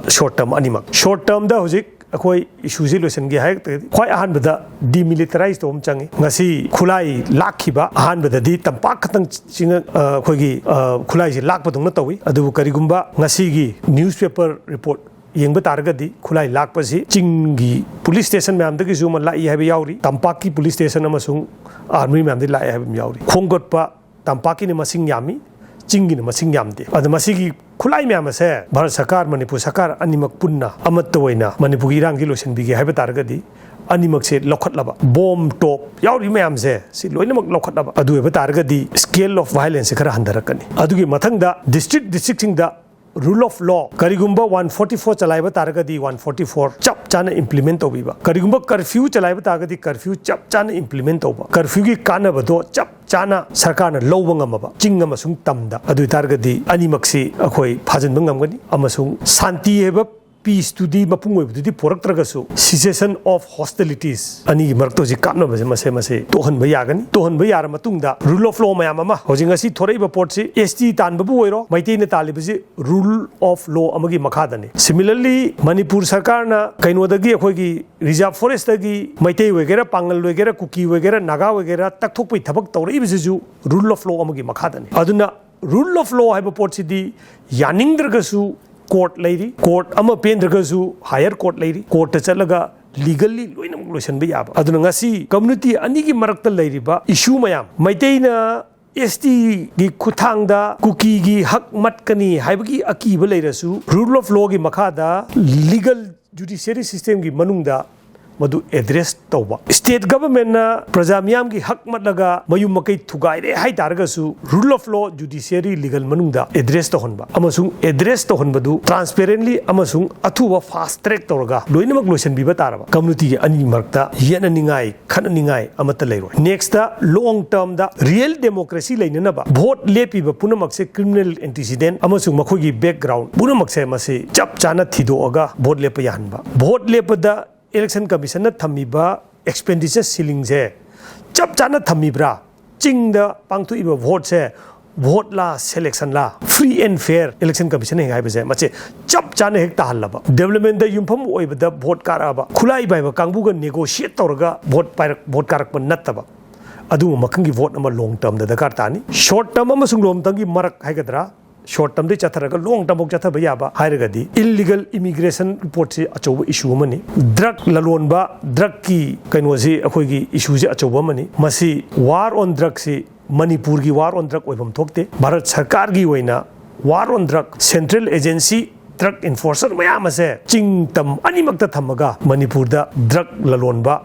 ꯁꯣꯔꯠ ꯇꯔꯝ ꯑꯅꯤꯃꯛ꯫ ꯁꯣꯔꯠ ꯇꯔꯝꯗ ꯍꯧꯖꯤꯛ ꯑꯩꯈꯣꯏ ꯏꯁꯨꯁꯤ ꯂꯣꯏꯁꯤꯟꯒꯦ ꯍꯥꯏꯔꯒꯗꯤ ꯈ꯭ꯋꯥꯏ ꯑꯍꯥꯟꯕꯗ ꯗꯤꯃꯤꯂꯤꯇꯔꯥꯏꯁ ꯇꯧꯕ ꯑꯃ ꯆꯪꯉꯤ꯫ ꯉꯁꯤ ꯈꯨꯠꯂꯥꯏ ꯂꯥꯛꯈꯤꯕ ꯑꯍꯥꯟꯕꯗꯗꯤ ꯇꯝꯄꯥꯛ ꯈꯛꯇꯪ ꯆꯤꯡꯉ-, ꯑ, ꯑꯩꯈꯣꯏꯒꯤ, ꯑ, ꯈꯨꯠꯂꯥꯏꯁꯤ ꯂꯥꯛꯄꯗꯧꯅ ꯇꯧꯏ꯫ ꯑꯗꯨꯕꯨ ꯀꯔꯤꯒꯨꯝꯕ ꯉꯁꯤꯒꯤ ꯅ꯭ꯌꯨꯁꯄꯦꯄꯔ ꯔꯤꯄꯣꯔꯠ ꯌꯦꯡꯕ ꯇꯥꯔꯒꯗꯤ ꯈꯨꯠꯂꯥꯏ ꯂꯥꯛꯄꯁꯤ ꯆꯤꯡꯒꯤ ꯄꯨꯂꯤꯁ ꯁ꯭ꯇꯦꯁꯟ ꯃꯌꯥꯝꯗꯒꯤꯁꯨ ꯑꯃ ꯂꯥꯛꯏ ꯍꯥꯏꯕ ꯌꯥꯎꯔꯤ, ꯇꯝꯄꯥꯛꯀꯤ ꯄꯨꯂꯤꯁ ꯁ꯭ꯇꯦꯁꯟ ꯑꯃꯁꯨꯡ ꯑꯥꯔꯃꯤ ꯃꯌꯥꯝꯗꯒꯤ ꯂꯥꯛꯑꯦ ꯍꯥꯏꯕ ꯑꯃ ꯌꯥꯎꯔꯤ꯫ ꯈꯣꯡꯒꯠꯄ ꯇꯝꯄꯥꯛꯀꯤꯅ ꯃꯁꯤꯡ ꯌꯥꯝꯃꯤ, ꯆꯤꯡꯒꯤꯅ ꯃꯁꯤꯡ ꯌꯥꯝꯗꯦ꯫ ꯑꯗꯣ ꯃꯁꯤꯒꯤ ꯈꯨꯠꯂꯥꯏ ꯃꯌꯥꯝ ꯑꯁꯦ ꯚꯥꯔꯠ ꯁꯔꯀꯥꯔ, ꯃꯅꯤꯄꯨꯔ ꯁꯔꯀꯥꯔ ꯑꯅꯤꯃꯛ ꯄꯨꯟꯅ ꯑꯃꯠꯇ ꯑꯣꯏꯅ ꯃꯅꯤꯄꯨꯔꯒꯤ ꯏꯔꯥꯡꯁꯤ ꯂꯣꯏꯁꯤꯟꯕꯤꯒꯦ ꯍꯥꯏꯕ ꯇꯥꯔꯒꯗꯤ ꯑꯅꯤꯃꯛꯁꯦ ꯂꯧꯈꯠꯂꯕ, ꯕꯣꯝ, ꯇꯣꯞ ꯌꯥꯎꯔꯤ ꯃꯌꯥꯝꯁꯦ ꯁꯤ ꯂꯣꯏꯅꯃꯛ ꯂꯧꯈꯠꯂꯕ, ꯑꯗꯨ ꯑꯣꯏꯕ ꯇꯥꯔꯒꯗꯤ scale of violence ꯁꯦ ꯈꯔ ꯍꯟꯊꯔꯛꯀꯅꯤ꯫ ꯑꯗꯨꯒꯤ ꯃꯊꯪꯗ district district ꯁꯤꯡꯗ rule of law, ꯀꯔꯤꯒꯨꯝꯕ ꯋꯥꯟ ꯐꯣꯔꯇꯤ ꯐꯣꯔ ꯆꯂꯥꯏꯕ ꯇꯥꯔꯒꯗꯤ ꯋꯥꯟ ꯐꯣꯔꯇꯤ ꯐꯣꯔ ꯆꯞ ꯆꯥꯅ implement ꯇꯧꯕꯤꯕ, ꯀꯔꯤꯒꯨꯝꯕ curfew ꯆꯂꯥꯏꯕ ꯇꯥꯔꯒꯗꯤ curfew ꯆꯞ ꯆꯥꯅ implement ꯇꯧꯕ, curfew ꯒꯤ ꯀꯥꯟꯅꯕꯗꯣ ꯆꯞ ꯆꯥꯅ ꯁꯔꯀꯥꯔꯅ ꯂꯧꯕ ꯉꯝꯃꯕ ꯆꯤꯡ ꯑꯃꯁꯨꯡ ꯇꯝꯗ, ꯑꯗꯨ ꯑꯣꯏꯇꯥꯔꯒꯗꯤ ꯑꯅꯤꯃꯛꯁꯤ ꯑꯩꯈꯣꯏ ꯐꯥꯖꯤꯟꯕ ꯉꯝꯒꯅꯤ꯫ ꯑꯃꯁꯨꯡ ꯁꯥꯟꯇꯤ ꯍꯥꯏꯕ peace ꯇꯨꯗꯤ ꯃꯄꯨꯡ ꯑꯣꯏꯕꯗꯨꯗꯤ ꯄꯨꯔꯛꯇ꯭ꯔꯒꯁꯨ, cessation of hostilities, ꯑꯅꯤꯒꯤ ꯃꯔꯛꯇ ꯍꯧꯖꯤꯛ ꯀꯥꯞꯅꯕꯁꯦ ꯃꯁꯦ ꯃꯁꯦ ꯇꯣꯛꯍꯟꯕ ꯌꯥꯒꯅꯤ꯫ ꯇꯣꯛꯍꯟꯕ ꯌꯥꯔ ꯃꯇꯨꯡꯗ rule of law ꯃꯌꯥꯝ ꯑꯃ, ꯍꯧꯖꯤꯛ ꯉꯁꯤ ꯊꯣꯔꯛꯏꯕ ꯄꯣꯠꯁꯤ ꯑꯦꯁ ꯇꯤ ꯇꯥꯟꯕꯕꯨ ꯑꯣꯏꯔꯣ, ꯃꯩꯇꯩꯅ ꯇꯥꯜꯂꯤꯕꯁꯤ rule of law ꯑꯃꯒꯤ ꯃꯈꯥꯗꯅꯤ꯫ Similarly, ꯃꯅꯤꯄꯨꯔ ꯁꯔꯀꯥꯔꯅ ꯀꯩꯅꯣꯗꯒꯤ, ꯑꯩꯈꯣꯏꯒꯤ reserve forest ꯇꯒꯤ ꯃꯩꯇꯩ ꯑꯣꯏꯒꯦꯔꯥ, ꯄꯥꯉꯜ ꯑꯣꯏꯒꯦꯔꯥ, ꯀꯨꯀꯤ ꯑꯣꯏꯒꯦꯔꯥ, ꯅꯥꯒꯥ ꯑꯣꯏꯒꯦꯔꯥ, ꯇꯛꯊꯣꯛꯄꯒꯤ ꯊꯕꯛ ꯇꯧꯔꯛꯏꯕꯁꯤꯁꯨ rule of law ꯑꯃꯒꯤ ꯃꯈꯥꯗꯅꯤ꯫ ꯑꯗꯨꯅ rule of law ꯍꯥꯏꯕ ꯄꯣꯠꯁꯤꯗꯤ ꯌꯥꯅꯤꯡꯗ꯭ꯔꯒꯁꯨ ꯀꯣꯔꯠ ꯂꯩꯔꯤ, ꯀꯣꯔꯠ ꯑꯃ ꯄꯦꯟꯗ꯭ꯔꯒꯁꯨ higher court ꯂꯩꯔꯤ, ꯀꯣꯔꯠꯇ ꯆꯠꯂꯒ ꯂꯤꯒꯜꯂꯤ ꯂꯣꯏꯅꯃꯛ ꯂꯣꯏꯁꯤꯟꯕ ꯌꯥꯕ꯫ ꯑꯗꯨꯅ ꯉꯁꯤ ꯀꯝꯃ꯭ꯌꯨꯅꯤꯇꯤ ꯑꯅꯤꯒꯤ ꯃꯔꯛꯇ ꯂꯩꯔꯤꯕ ꯏꯁꯨ ꯃꯌꯥꯝ, ꯃꯩꯇꯩꯅ ꯑꯦꯁ ꯇꯤꯒꯤ ꯈꯨꯠꯊꯥꯡꯗ ꯀꯨꯀꯤꯒꯤ ꯍꯛ ꯃꯠꯀꯅꯤ ꯍꯥꯏꯕꯒꯤ ꯑꯀꯤꯕ ꯂꯩꯔꯁꯨ, ꯔꯨꯜ ꯑꯣꯐ ꯂꯣꯒꯤ ꯃꯈꯥꯗ ꯂꯤꯒꯜ ꯖꯨꯗꯤꯁꯤꯌꯔꯤ ꯁꯤꯁꯇꯦꯝꯒꯤ ꯃꯅꯨꯡꯗ ꯃꯗꯨ ꯑꯦꯗ꯭ꯔꯦꯁ ꯇꯧꯕ꯫ ꯁ꯭ꯇꯦꯠ ꯒꯚꯔꯟꯃꯦꯟꯠꯅ ꯄ꯭ꯔꯖꯥ ꯃꯤꯌꯥꯝꯒꯤ ꯍꯛ ꯃꯠꯂꯒ ꯃꯌꯨꯝ ꯃꯀꯩ ꯊꯨꯒꯥꯏꯔꯦ ꯍꯥꯏ ꯇꯥꯔꯒꯁꯨ, rule of law, judiciary, legal ꯃꯅꯨꯡꯗ ꯑꯦꯗ꯭ꯔꯦꯁ ꯇꯧꯍꯟꯕ, ꯑꯃꯁꯨꯡ ꯑꯦꯗ꯭ꯔꯦꯁ ꯇꯧꯍꯟꯕꯗꯨ ꯇ꯭ꯔꯥꯟꯁꯄꯦꯔꯦꯟꯠꯂꯤ ꯑꯃꯁꯨꯡ ꯑꯊꯨꯕ ꯐꯥꯁꯠ ꯇ꯭ꯔꯦꯛ ꯇꯧꯔꯒ ꯂꯣꯏꯅꯃꯛ ꯂꯣꯏꯁꯤꯟꯕꯤꯕ ꯇꯥꯔꯕ, ꯀꯝꯃ꯭ꯌꯨꯅꯤꯇꯤꯒꯤ ꯑꯅꯤ ꯃꯔꯛꯇ ꯌꯦꯠꯅꯅꯤꯡꯉꯥꯏ, ꯈꯠꯅꯅꯤꯡꯉꯥꯏ ꯑꯃꯠꯇ ꯂꯩꯔꯣꯏ꯫ ꯅꯦꯛꯁꯇ, ꯂꯣꯡ ꯇꯔꯝꯗ ꯔꯤꯌꯦꯜ ꯗꯦꯃꯣꯀ꯭ꯔꯦꯁꯤ ꯂꯩꯅꯅꯕ ꯚꯣꯠ ꯂꯦꯞꯄꯤꯕ ꯄꯨꯝꯅꯃꯛꯁꯦ ꯀ꯭ꯔꯤꯃꯤꯅꯦꯜ ꯑꯦꯟꯇꯤꯁꯤꯗꯦꯟꯠ ꯑꯃꯁꯨꯡ ꯃꯈꯣꯏꯒꯤ ꯕꯦꯛꯒ꯭ꯔꯥꯎꯟ ꯄꯨꯝꯅꯃꯛꯁꯦ ꯃꯁꯤ ꯆꯞ ꯆꯥꯅ ꯊꯤꯗꯣꯛꯑꯒ ꯚꯣꯠ ꯂꯦꯞꯄ ꯌꯥꯍꯟꯕ꯫ ꯚꯣꯠ ꯂꯦꯞꯄꯗ ꯏꯂꯦꯛꯁꯟ ꯀꯃꯤꯁꯟꯅ ꯊꯝꯃꯤꯕ ꯑꯦꯛꯁꯄꯦꯟꯗꯤꯆꯔ ꯁꯤꯂꯤꯡꯁꯦ ꯆꯞ ꯆꯥꯅ ꯊꯝꯃꯤꯕ꯭ꯔꯥ? ꯆꯤꯡꯗ ꯄꯥꯡꯊꯣꯛꯏꯕ ꯚꯣꯠꯁꯦ ꯚꯣꯠꯂꯥ ꯁꯦꯂꯦꯛꯁꯟꯂꯥ? Free and fair election commission ꯍꯦꯛ ꯍꯥꯏꯕꯁꯦ ꯃꯁꯤ ꯆꯞ ꯆꯥꯅ ꯍꯦꯛ ꯇꯥꯍꯜꯂꯕ, ꯗꯤꯕ꯭ꯂꯞꯃꯦꯟꯠꯇ ꯌꯨꯝꯐꯝ ꯑꯣꯏꯕꯗ ꯚꯣꯠ ꯀꯥꯔꯛꯑꯕ, ꯈꯨꯠꯂꯥꯏ ꯄꯥꯏꯕ ꯀꯥꯡꯕꯨꯒ ꯅꯦꯒꯣꯁꯤꯌꯦꯠ ꯇꯧꯔꯒ ꯚꯣꯠ ꯄꯥꯏꯔꯛ-, ꯚꯣꯠ ꯀꯥꯔꯛꯄ ꯅꯠꯇꯕ, ꯑꯗꯨꯒꯨꯝꯕ ꯃꯈꯜꯒꯤ ꯚꯣꯠ ꯑꯃ ꯂꯣꯡ ꯇꯔꯝꯗ ꯗꯔꯀꯥꯔ ꯇꯥꯅꯤ꯫ ꯁꯣꯔꯠ ꯇꯔꯝ ꯑꯃꯁꯨꯡ ꯂꯣꯡ ꯇꯔꯝꯒꯤ ꯃꯔꯛ ꯍꯥꯏꯒꯗ꯭ꯔꯥ, ꯁꯣꯔꯠ ꯇꯔꯝꯗꯒꯤ ꯆꯠꯊꯔꯒ ꯂꯣꯡ ꯇꯔꯝꯐꯥꯎ ꯆꯠꯊꯕ ꯌꯥꯕ ꯍꯥꯏꯔꯒꯗꯤ, ꯏꯜꯂꯤꯒꯜ ꯏꯃꯤꯒ꯭ꯔꯦꯁꯟ ꯄꯣꯠꯁꯤ ꯑꯆꯧꯕ ꯏꯁꯨ ꯑꯃꯅꯤ꯫ ꯗ꯭ꯔꯒ ꯂꯂꯣꯟꯕ, ꯗ꯭ꯔꯒꯀꯤ ꯀꯩꯅꯣꯁꯤ, ꯑꯩꯈꯣꯏꯒꯤ ꯏꯁꯨꯁꯤ ꯑꯆꯧꯕ ꯑꯃꯅꯤ꯫ ꯃꯁꯤ ꯋꯥꯔ ꯑꯣꯟ ꯗ꯭ꯔꯒꯁꯤ ꯃꯅꯤꯄꯨꯔꯒꯤ ꯋꯥꯔ ꯑꯣꯟ ꯗ꯭ꯔꯒ ꯑꯣꯏꯐꯝ ꯊꯣꯛꯇꯦ꯫ ꯚꯥꯔꯠ ꯁꯔꯀꯥꯔꯒꯤ ꯑꯣꯏꯅ ꯋꯥꯔ ꯑꯣꯟ ꯗ꯭ꯔꯒ, ꯁꯦꯟꯇ꯭ꯔꯦꯜ ꯑꯦꯖꯦꯟꯁꯤ, ꯗ꯭ꯔꯒ ꯏꯟꯐꯣꯔꯁꯔ ꯃꯌꯥꯝ ꯑꯁꯦ ꯆꯤꯡ ꯇꯝ ꯑꯅꯤꯃꯛꯇ ꯊꯝꯃꯒ ꯃꯅꯤꯄꯨꯔꯗ ꯗ꯭ꯔꯒ ꯂꯂꯣꯟꯕ,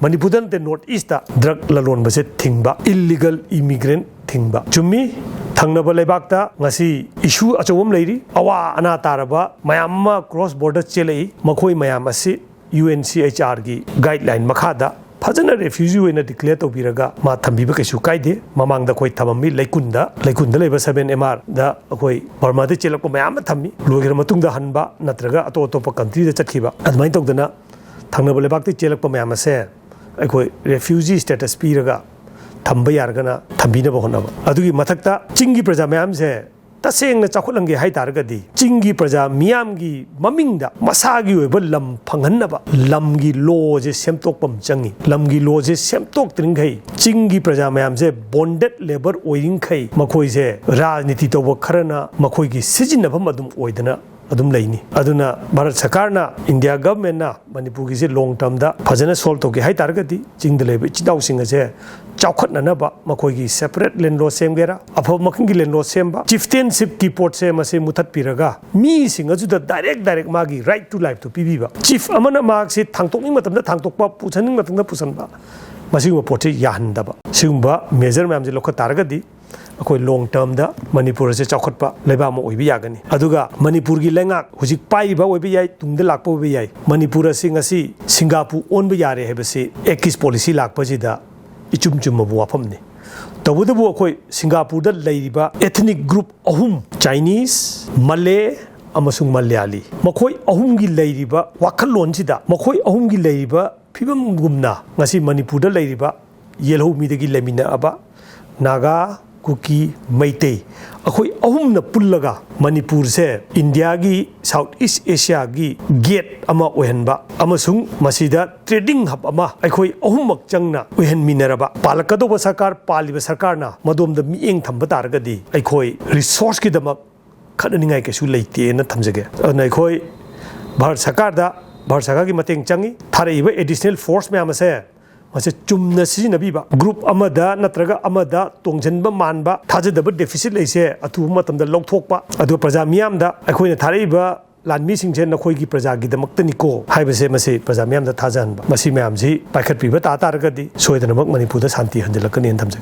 ꯃꯅꯤꯄꯨꯔꯗ ꯅꯠꯇꯦ, ꯅꯣꯔꯠ ꯏꯁꯇ ꯗ꯭ꯔꯒ ꯂꯂꯣꯟꯕꯁꯦ ꯊꯤꯡꯕ, ꯏꯜꯂꯤꯒꯜ ꯏꯃꯤꯒ꯭ꯔꯦꯟꯠ ꯊꯤꯡꯕ꯫ ꯆꯨꯝꯃꯤ, ꯊꯪꯅꯕ ꯂꯩꯕꯥꯛꯇ ꯉꯁꯤ ꯏꯁꯨ ꯑꯆꯧꯕ ꯑꯃ ꯂꯩꯔꯤ꯫ ꯑꯋꯥ ꯑꯅꯥ ꯇꯥꯔꯕ ꯃꯌꯥꯝ ꯑꯃ ꯀ꯭ꯔꯣꯁ ꯕꯣꯔꯗꯔ ꯆꯦꯜꯂꯛꯏ꯫ ꯃꯈꯣꯏ ꯃꯌꯥꯝ ꯑꯁꯤ ꯌꯨ ꯑꯦꯟ ꯁꯤ ꯑꯩꯆ ꯑꯥꯔꯒꯤ ꯒꯥꯏꯗꯂꯥꯏꯟ ꯃꯈꯥꯗ ꯐꯖꯅ ꯔꯦꯐ꯭ꯌꯨꯖꯤ ꯑꯣꯏꯅ ꯗꯤꯀ꯭ꯂꯦꯌꯔ ꯇꯧꯕꯤꯔꯒ ꯃꯥ ꯊꯝꯕꯤꯕ ꯀꯩꯁꯨ ꯀꯥꯏꯗꯦ꯫ ꯃꯃꯥꯡꯗ ꯑꯩꯈꯣꯏ ꯊꯝꯃꯝꯃꯤ ꯂꯩꯀꯨꯟꯗ, ꯂꯩꯀꯨꯟꯗ ꯂꯩꯕ ꯁꯕꯦꯟ ꯑꯦꯝ ꯑꯥꯔꯗ ꯑꯩꯈꯣꯏ ꯕꯔꯃꯥꯗꯒꯤ ꯆꯦꯜꯂꯛꯄ ꯃꯌꯥꯝ ꯑꯃ ꯊꯝꯃꯤ꯫ ꯂꯣꯏꯈ꯭ꯔ ꯃꯇꯨꯡꯗ ꯍꯟꯕ ꯅꯠꯇ꯭ꯔꯒ ꯑꯇꯣꯞ ꯑꯇꯣꯞꯄ ꯀꯟꯇ꯭ꯔꯤꯗ ꯆꯠꯈꯤꯕ, ꯑꯗꯨꯃꯥꯏꯅ ꯇꯧꯗꯅ ꯊꯪꯅꯕ ꯂꯩꯕꯥꯛꯇꯒꯤ ꯆꯦꯜꯂꯛꯄ ꯃꯌꯥꯝ ꯑꯁꯦ ꯑꯩꯈꯣꯏ ꯔꯦꯐ꯭ꯌꯨꯖꯤ ꯁ꯭ꯇꯦꯇꯁ ꯄꯤꯔꯒ ꯊꯝꯕ ꯌꯥꯔꯒꯅ ꯊꯝꯕꯤꯅꯕ ꯍꯣꯠꯅꯕ꯫ ꯑꯗꯨꯒꯤ ꯃꯊꯛꯇ ꯆꯤꯡꯒꯤ ꯄ꯭ꯔꯖꯥ ꯃꯌꯥꯝꯁꯦ ꯇꯁꯦꯡꯅ ꯆꯥꯎꯈꯠꯍꯟꯒꯦ ꯍꯥꯏ ꯇꯥꯔꯒꯗꯤ, ꯆꯤꯡꯒꯤ ꯄ꯭ꯔꯖꯥ ꯃꯤꯌꯥꯝꯒꯤ ꯃꯃꯤꯡꯗ ꯃꯁꯥꯒꯤ ꯑꯣꯏꯕ ꯂꯝ ꯐꯪꯍꯟꯅꯕ ꯂꯝꯒꯤ ꯂꯣꯁꯦ ꯁꯦꯝꯗꯣꯛꯄ ꯑꯃ ꯆꯪꯉꯤ꯫ ꯂꯝꯒꯤ ꯂꯣꯁꯦ ꯁꯦꯝꯗꯣꯛꯇ꯭ꯔꯤꯈꯩ ꯆꯤꯡꯒꯤ ꯄ꯭ꯔꯖꯥ ꯃꯌꯥꯝꯁꯦ ꯕꯣꯟꯗꯦꯗ ꯂꯦꯕꯔ ꯑꯣꯏꯔꯤꯈꯩ ꯃꯈꯣꯏꯁꯦ ꯔꯥꯖꯅꯤꯇꯤ ꯇꯧꯕ ꯈꯔꯅ ꯃꯈꯣꯏꯒꯤ ꯁꯤꯖꯤꯟꯅꯐꯝ ꯑꯗꯨꯝ ꯑꯣꯏꯗꯅ ꯑꯗꯨꯝ ꯂꯩꯅꯤ꯫ ꯑꯗꯨꯅ ꯚꯥꯔꯠ ꯁꯔꯀꯥꯔꯅ, ꯏꯟꯗꯤꯌꯥ ꯒꯚꯔꯟꯃꯦꯟꯠꯅ ꯃꯅꯤꯄꯨꯔꯒꯤꯁꯦ ꯂꯣꯡ ꯇꯔꯝꯗ ꯐꯖꯅ ꯁꯣꯜꯕ ꯇꯧꯒꯦ ꯍꯥꯏ ꯇꯥꯔꯒꯗꯤ, ꯆꯤꯡꯗ ꯂꯩꯕ ꯏꯆꯤꯟ ꯏꯅꯥꯎꯁꯤꯡ ꯑꯁꯦ ꯆꯥꯎꯈꯠꯅꯅꯕ, ꯃꯈꯣꯏꯒꯤ ꯁꯦꯄꯔꯦꯠ ꯂꯦꯟꯂꯣꯔꯗ ꯁꯦꯝꯒꯦꯔꯥ, ꯑꯐꯕ ꯃꯈꯜꯒꯤ ꯂꯦꯟꯂꯣꯔꯗ ꯁꯦꯝꯕ, ꯆꯤꯐꯇꯦꯟꯁꯤꯞꯀꯤ ꯄꯣꯠꯁꯦ ꯃꯁꯤ ꯃꯨꯊꯠꯄꯤꯔꯒ ꯃꯤꯁꯤꯡ ꯑꯗꯨꯗ ꯗꯥꯏꯔꯦꯛ ꯗꯥꯏꯔꯦꯛ ꯃꯥꯒꯤ ꯔꯥꯏꯠ ꯇꯨ ꯂꯥꯏꯐꯇꯨ ꯄꯤꯕꯤꯕ꯫ ꯆꯤꯐ ꯑꯃꯅ ꯃꯍꯥꯛꯁꯤ ꯊꯥꯡꯇꯣꯛꯅꯤꯡꯕ ꯃꯇꯝꯗ ꯊꯥꯡꯇꯣꯛꯄ, ꯄꯨꯁꯟꯅꯤꯡꯕ ꯃꯇꯝꯗ ꯄꯨꯁꯟꯕ, ꯃꯁꯤꯒꯨꯝꯕ ꯄꯣꯠꯁꯤ ꯌꯥꯍꯟꯗꯕ꯫ ꯁꯤꯒꯨꯝꯕ ꯃꯦꯖꯔ ꯃꯌꯥꯝꯁꯤ ꯂꯧꯈꯠ ꯇꯥꯔꯒꯗꯤ ꯑꯩꯈꯣꯏ ꯂꯣꯡ ꯇꯔꯝꯗ ꯃꯅꯤꯄꯨꯔ ꯑꯁꯦ ꯆꯥꯎꯈꯠꯄ ꯂꯩꯕꯥꯛ ꯑꯃ ꯑꯣꯏꯕ ꯌꯥꯒꯅꯤ꯫ ꯑꯗꯨꯒ ꯃꯅꯤꯄꯨꯔꯒꯤ ꯂꯩꯉꯥꯛ ꯍꯧꯖꯤꯛ ꯄꯥꯏꯔꯤꯕ ꯑꯣꯏꯕ ꯌꯥꯏ, ꯇꯨꯡꯗ ꯂꯥꯛꯄ ꯑꯣꯏꯕ ꯌꯥꯏ, ꯃꯅꯤꯄꯨꯔ ꯑꯁꯤ ꯉꯁꯤ ꯁꯤꯡꯒꯥꯄꯨꯔ ꯑꯣꯟꯕ ꯌꯥꯔꯦ ꯍꯥꯏꯕꯁꯤ ꯑꯦꯛ ꯏꯁ꯭ꯠ ꯄꯣꯂꯤꯁꯤ ꯂꯥꯛꯄꯁꯤꯗ ꯏꯆꯨꯝ ꯆꯨꯝꯃꯕ ꯋꯥꯐꯝꯅꯤ꯫ ꯇꯧꯕꯇꯕꯨ ꯑꯩꯈꯣꯏ ꯁꯤꯡꯒꯥꯄꯨꯔꯗ ꯂꯩꯔꯤꯕ ꯏꯊꯅꯤꯛ ꯒ꯭ꯔꯨꯞ ꯑꯍꯨꯝ, ꯆꯥꯏꯅꯤꯁ, ꯃꯂꯦ ꯑꯃꯁꯨꯡ ꯃꯂꯌꯥꯂꯤ, ꯃꯈꯣꯏ ꯑꯍꯨꯝꯒꯤ ꯂꯩꯔꯤꯕ ꯋꯥꯈꯜꯂꯣꯟꯁꯤꯗ, ꯃꯈꯣꯏ ꯑꯍꯨꯝꯒꯤ ꯂꯩꯔꯤꯕ ꯐꯤꯕꯝꯒꯨꯝꯅ ꯉꯁꯤ ꯃꯅꯤꯄꯨꯔꯗ ꯂꯩꯔꯤꯕ ꯌꯦꯜꯍꯧꯃꯤꯗꯒꯤ ꯂꯩꯃꯤꯟꯅꯕ ꯅꯥꯒꯥ, ꯀꯨꯀꯤ, ꯃꯩꯇꯩ, ꯑꯩꯈꯣꯏ ꯑꯍꯨꯝꯅ ꯄꯨꯜꯂꯒ ꯃꯅꯤꯄꯨꯔꯁꯦ ꯏꯟꯗꯤꯌꯥꯒꯤ ꯁꯥꯎꯠ ꯏꯁ꯭ꯠ ꯑꯦꯁꯤꯌꯥꯒꯤ ꯒꯦꯠ ꯑꯃ ꯑꯣꯏꯍꯟꯕ ꯑꯃꯁꯨꯡ ꯃꯁꯤꯗ ꯇ꯭ꯔꯦꯗꯤꯡ ꯍꯕ ꯑꯃ ꯑꯩꯈꯣꯏ ꯑꯍꯨꯝꯃꯛ ꯆꯪꯅ ꯑꯣꯏꯍꯟꯃꯤꯟꯅꯔꯕ, ꯄꯥꯜꯂꯛꯀꯗꯧꯕ ꯁꯔꯀꯥꯔ, ꯄꯥꯜꯂꯤꯕ ꯁꯔꯀꯥꯔꯅ ꯃꯗꯣꯝꯗ ꯃꯤꯠꯌꯦꯡ ꯊꯝꯕ ꯇꯥꯔꯒꯗꯤ ꯑꯩꯈꯣꯏ ꯔꯤꯁꯣꯔꯁꯀꯤꯗꯃꯛ ꯈꯠꯅꯅꯤꯡꯉꯥꯏ ꯀꯩꯁꯨ ꯂꯩꯇꯦꯅ ꯊꯝꯖꯒꯦ꯫ ꯑꯗꯨꯅ ꯑꯩꯈꯣꯏ ꯚꯥꯔꯠ ꯁꯔꯀꯥꯔꯗ, ꯚꯥꯔꯠ ꯁꯔꯀꯥꯔꯒꯤ ꯃꯇꯦꯡ ꯆꯪꯉꯤ꯫ ꯊꯥꯔꯛꯏꯕ ꯑꯦꯗꯤꯁꯅꯦꯜ ꯐꯣꯔꯁ ꯃꯌꯥꯝ ꯑꯁꯦ ꯃꯁꯤ ꯆꯨꯝꯅ ꯁꯤꯖꯤꯟꯅꯕꯤꯕ, ꯒ꯭ꯔꯨꯞ ꯑꯃꯗ ꯅꯠꯇ꯭ꯔꯒ ꯑꯃꯗ ꯇꯣꯡꯁꯤꯟꯕ ꯃꯥꯟꯕ, ꯊꯥꯖꯗꯕ ꯗꯦꯐꯤꯁꯤꯠ ꯂꯩꯁꯦ ꯑꯊꯨꯕ ꯃꯇꯝꯗ ꯂꯧꯊꯣꯛꯄ, ꯑꯗꯨꯒ ꯄ꯭ꯔꯖꯥ ꯃꯤꯌꯥꯝꯗ ꯑꯩꯈꯣꯏꯅ ꯊꯥꯔꯛꯏꯕ ꯂꯥꯟꯃꯤꯁꯤꯡꯁꯦ ꯅꯈꯣꯏꯒꯤ ꯄ꯭ꯔꯖꯥꯒꯤꯗꯃꯛꯇꯅꯤꯀꯣ ꯍꯥꯏꯕꯁꯦ ꯃꯁꯤ ꯄ꯭ꯔꯖꯥ ꯃꯤꯌꯥꯝꯗ ꯊꯥꯖꯍꯟꯕ, ꯃꯁꯤ ꯃꯌꯥꯝꯁꯤ ꯄꯥꯏꯈꯠꯄꯤꯕ ꯇꯥ ꯇꯥꯔꯒꯗꯤ ꯁꯣꯏꯗꯅꯃꯛ ꯃꯅꯤꯄꯨꯔꯗ ꯁꯥꯟꯇꯤ ꯍꯟꯖꯤꯜꯂꯛꯀꯅꯤꯅ ꯊꯝꯖꯒꯦ꯫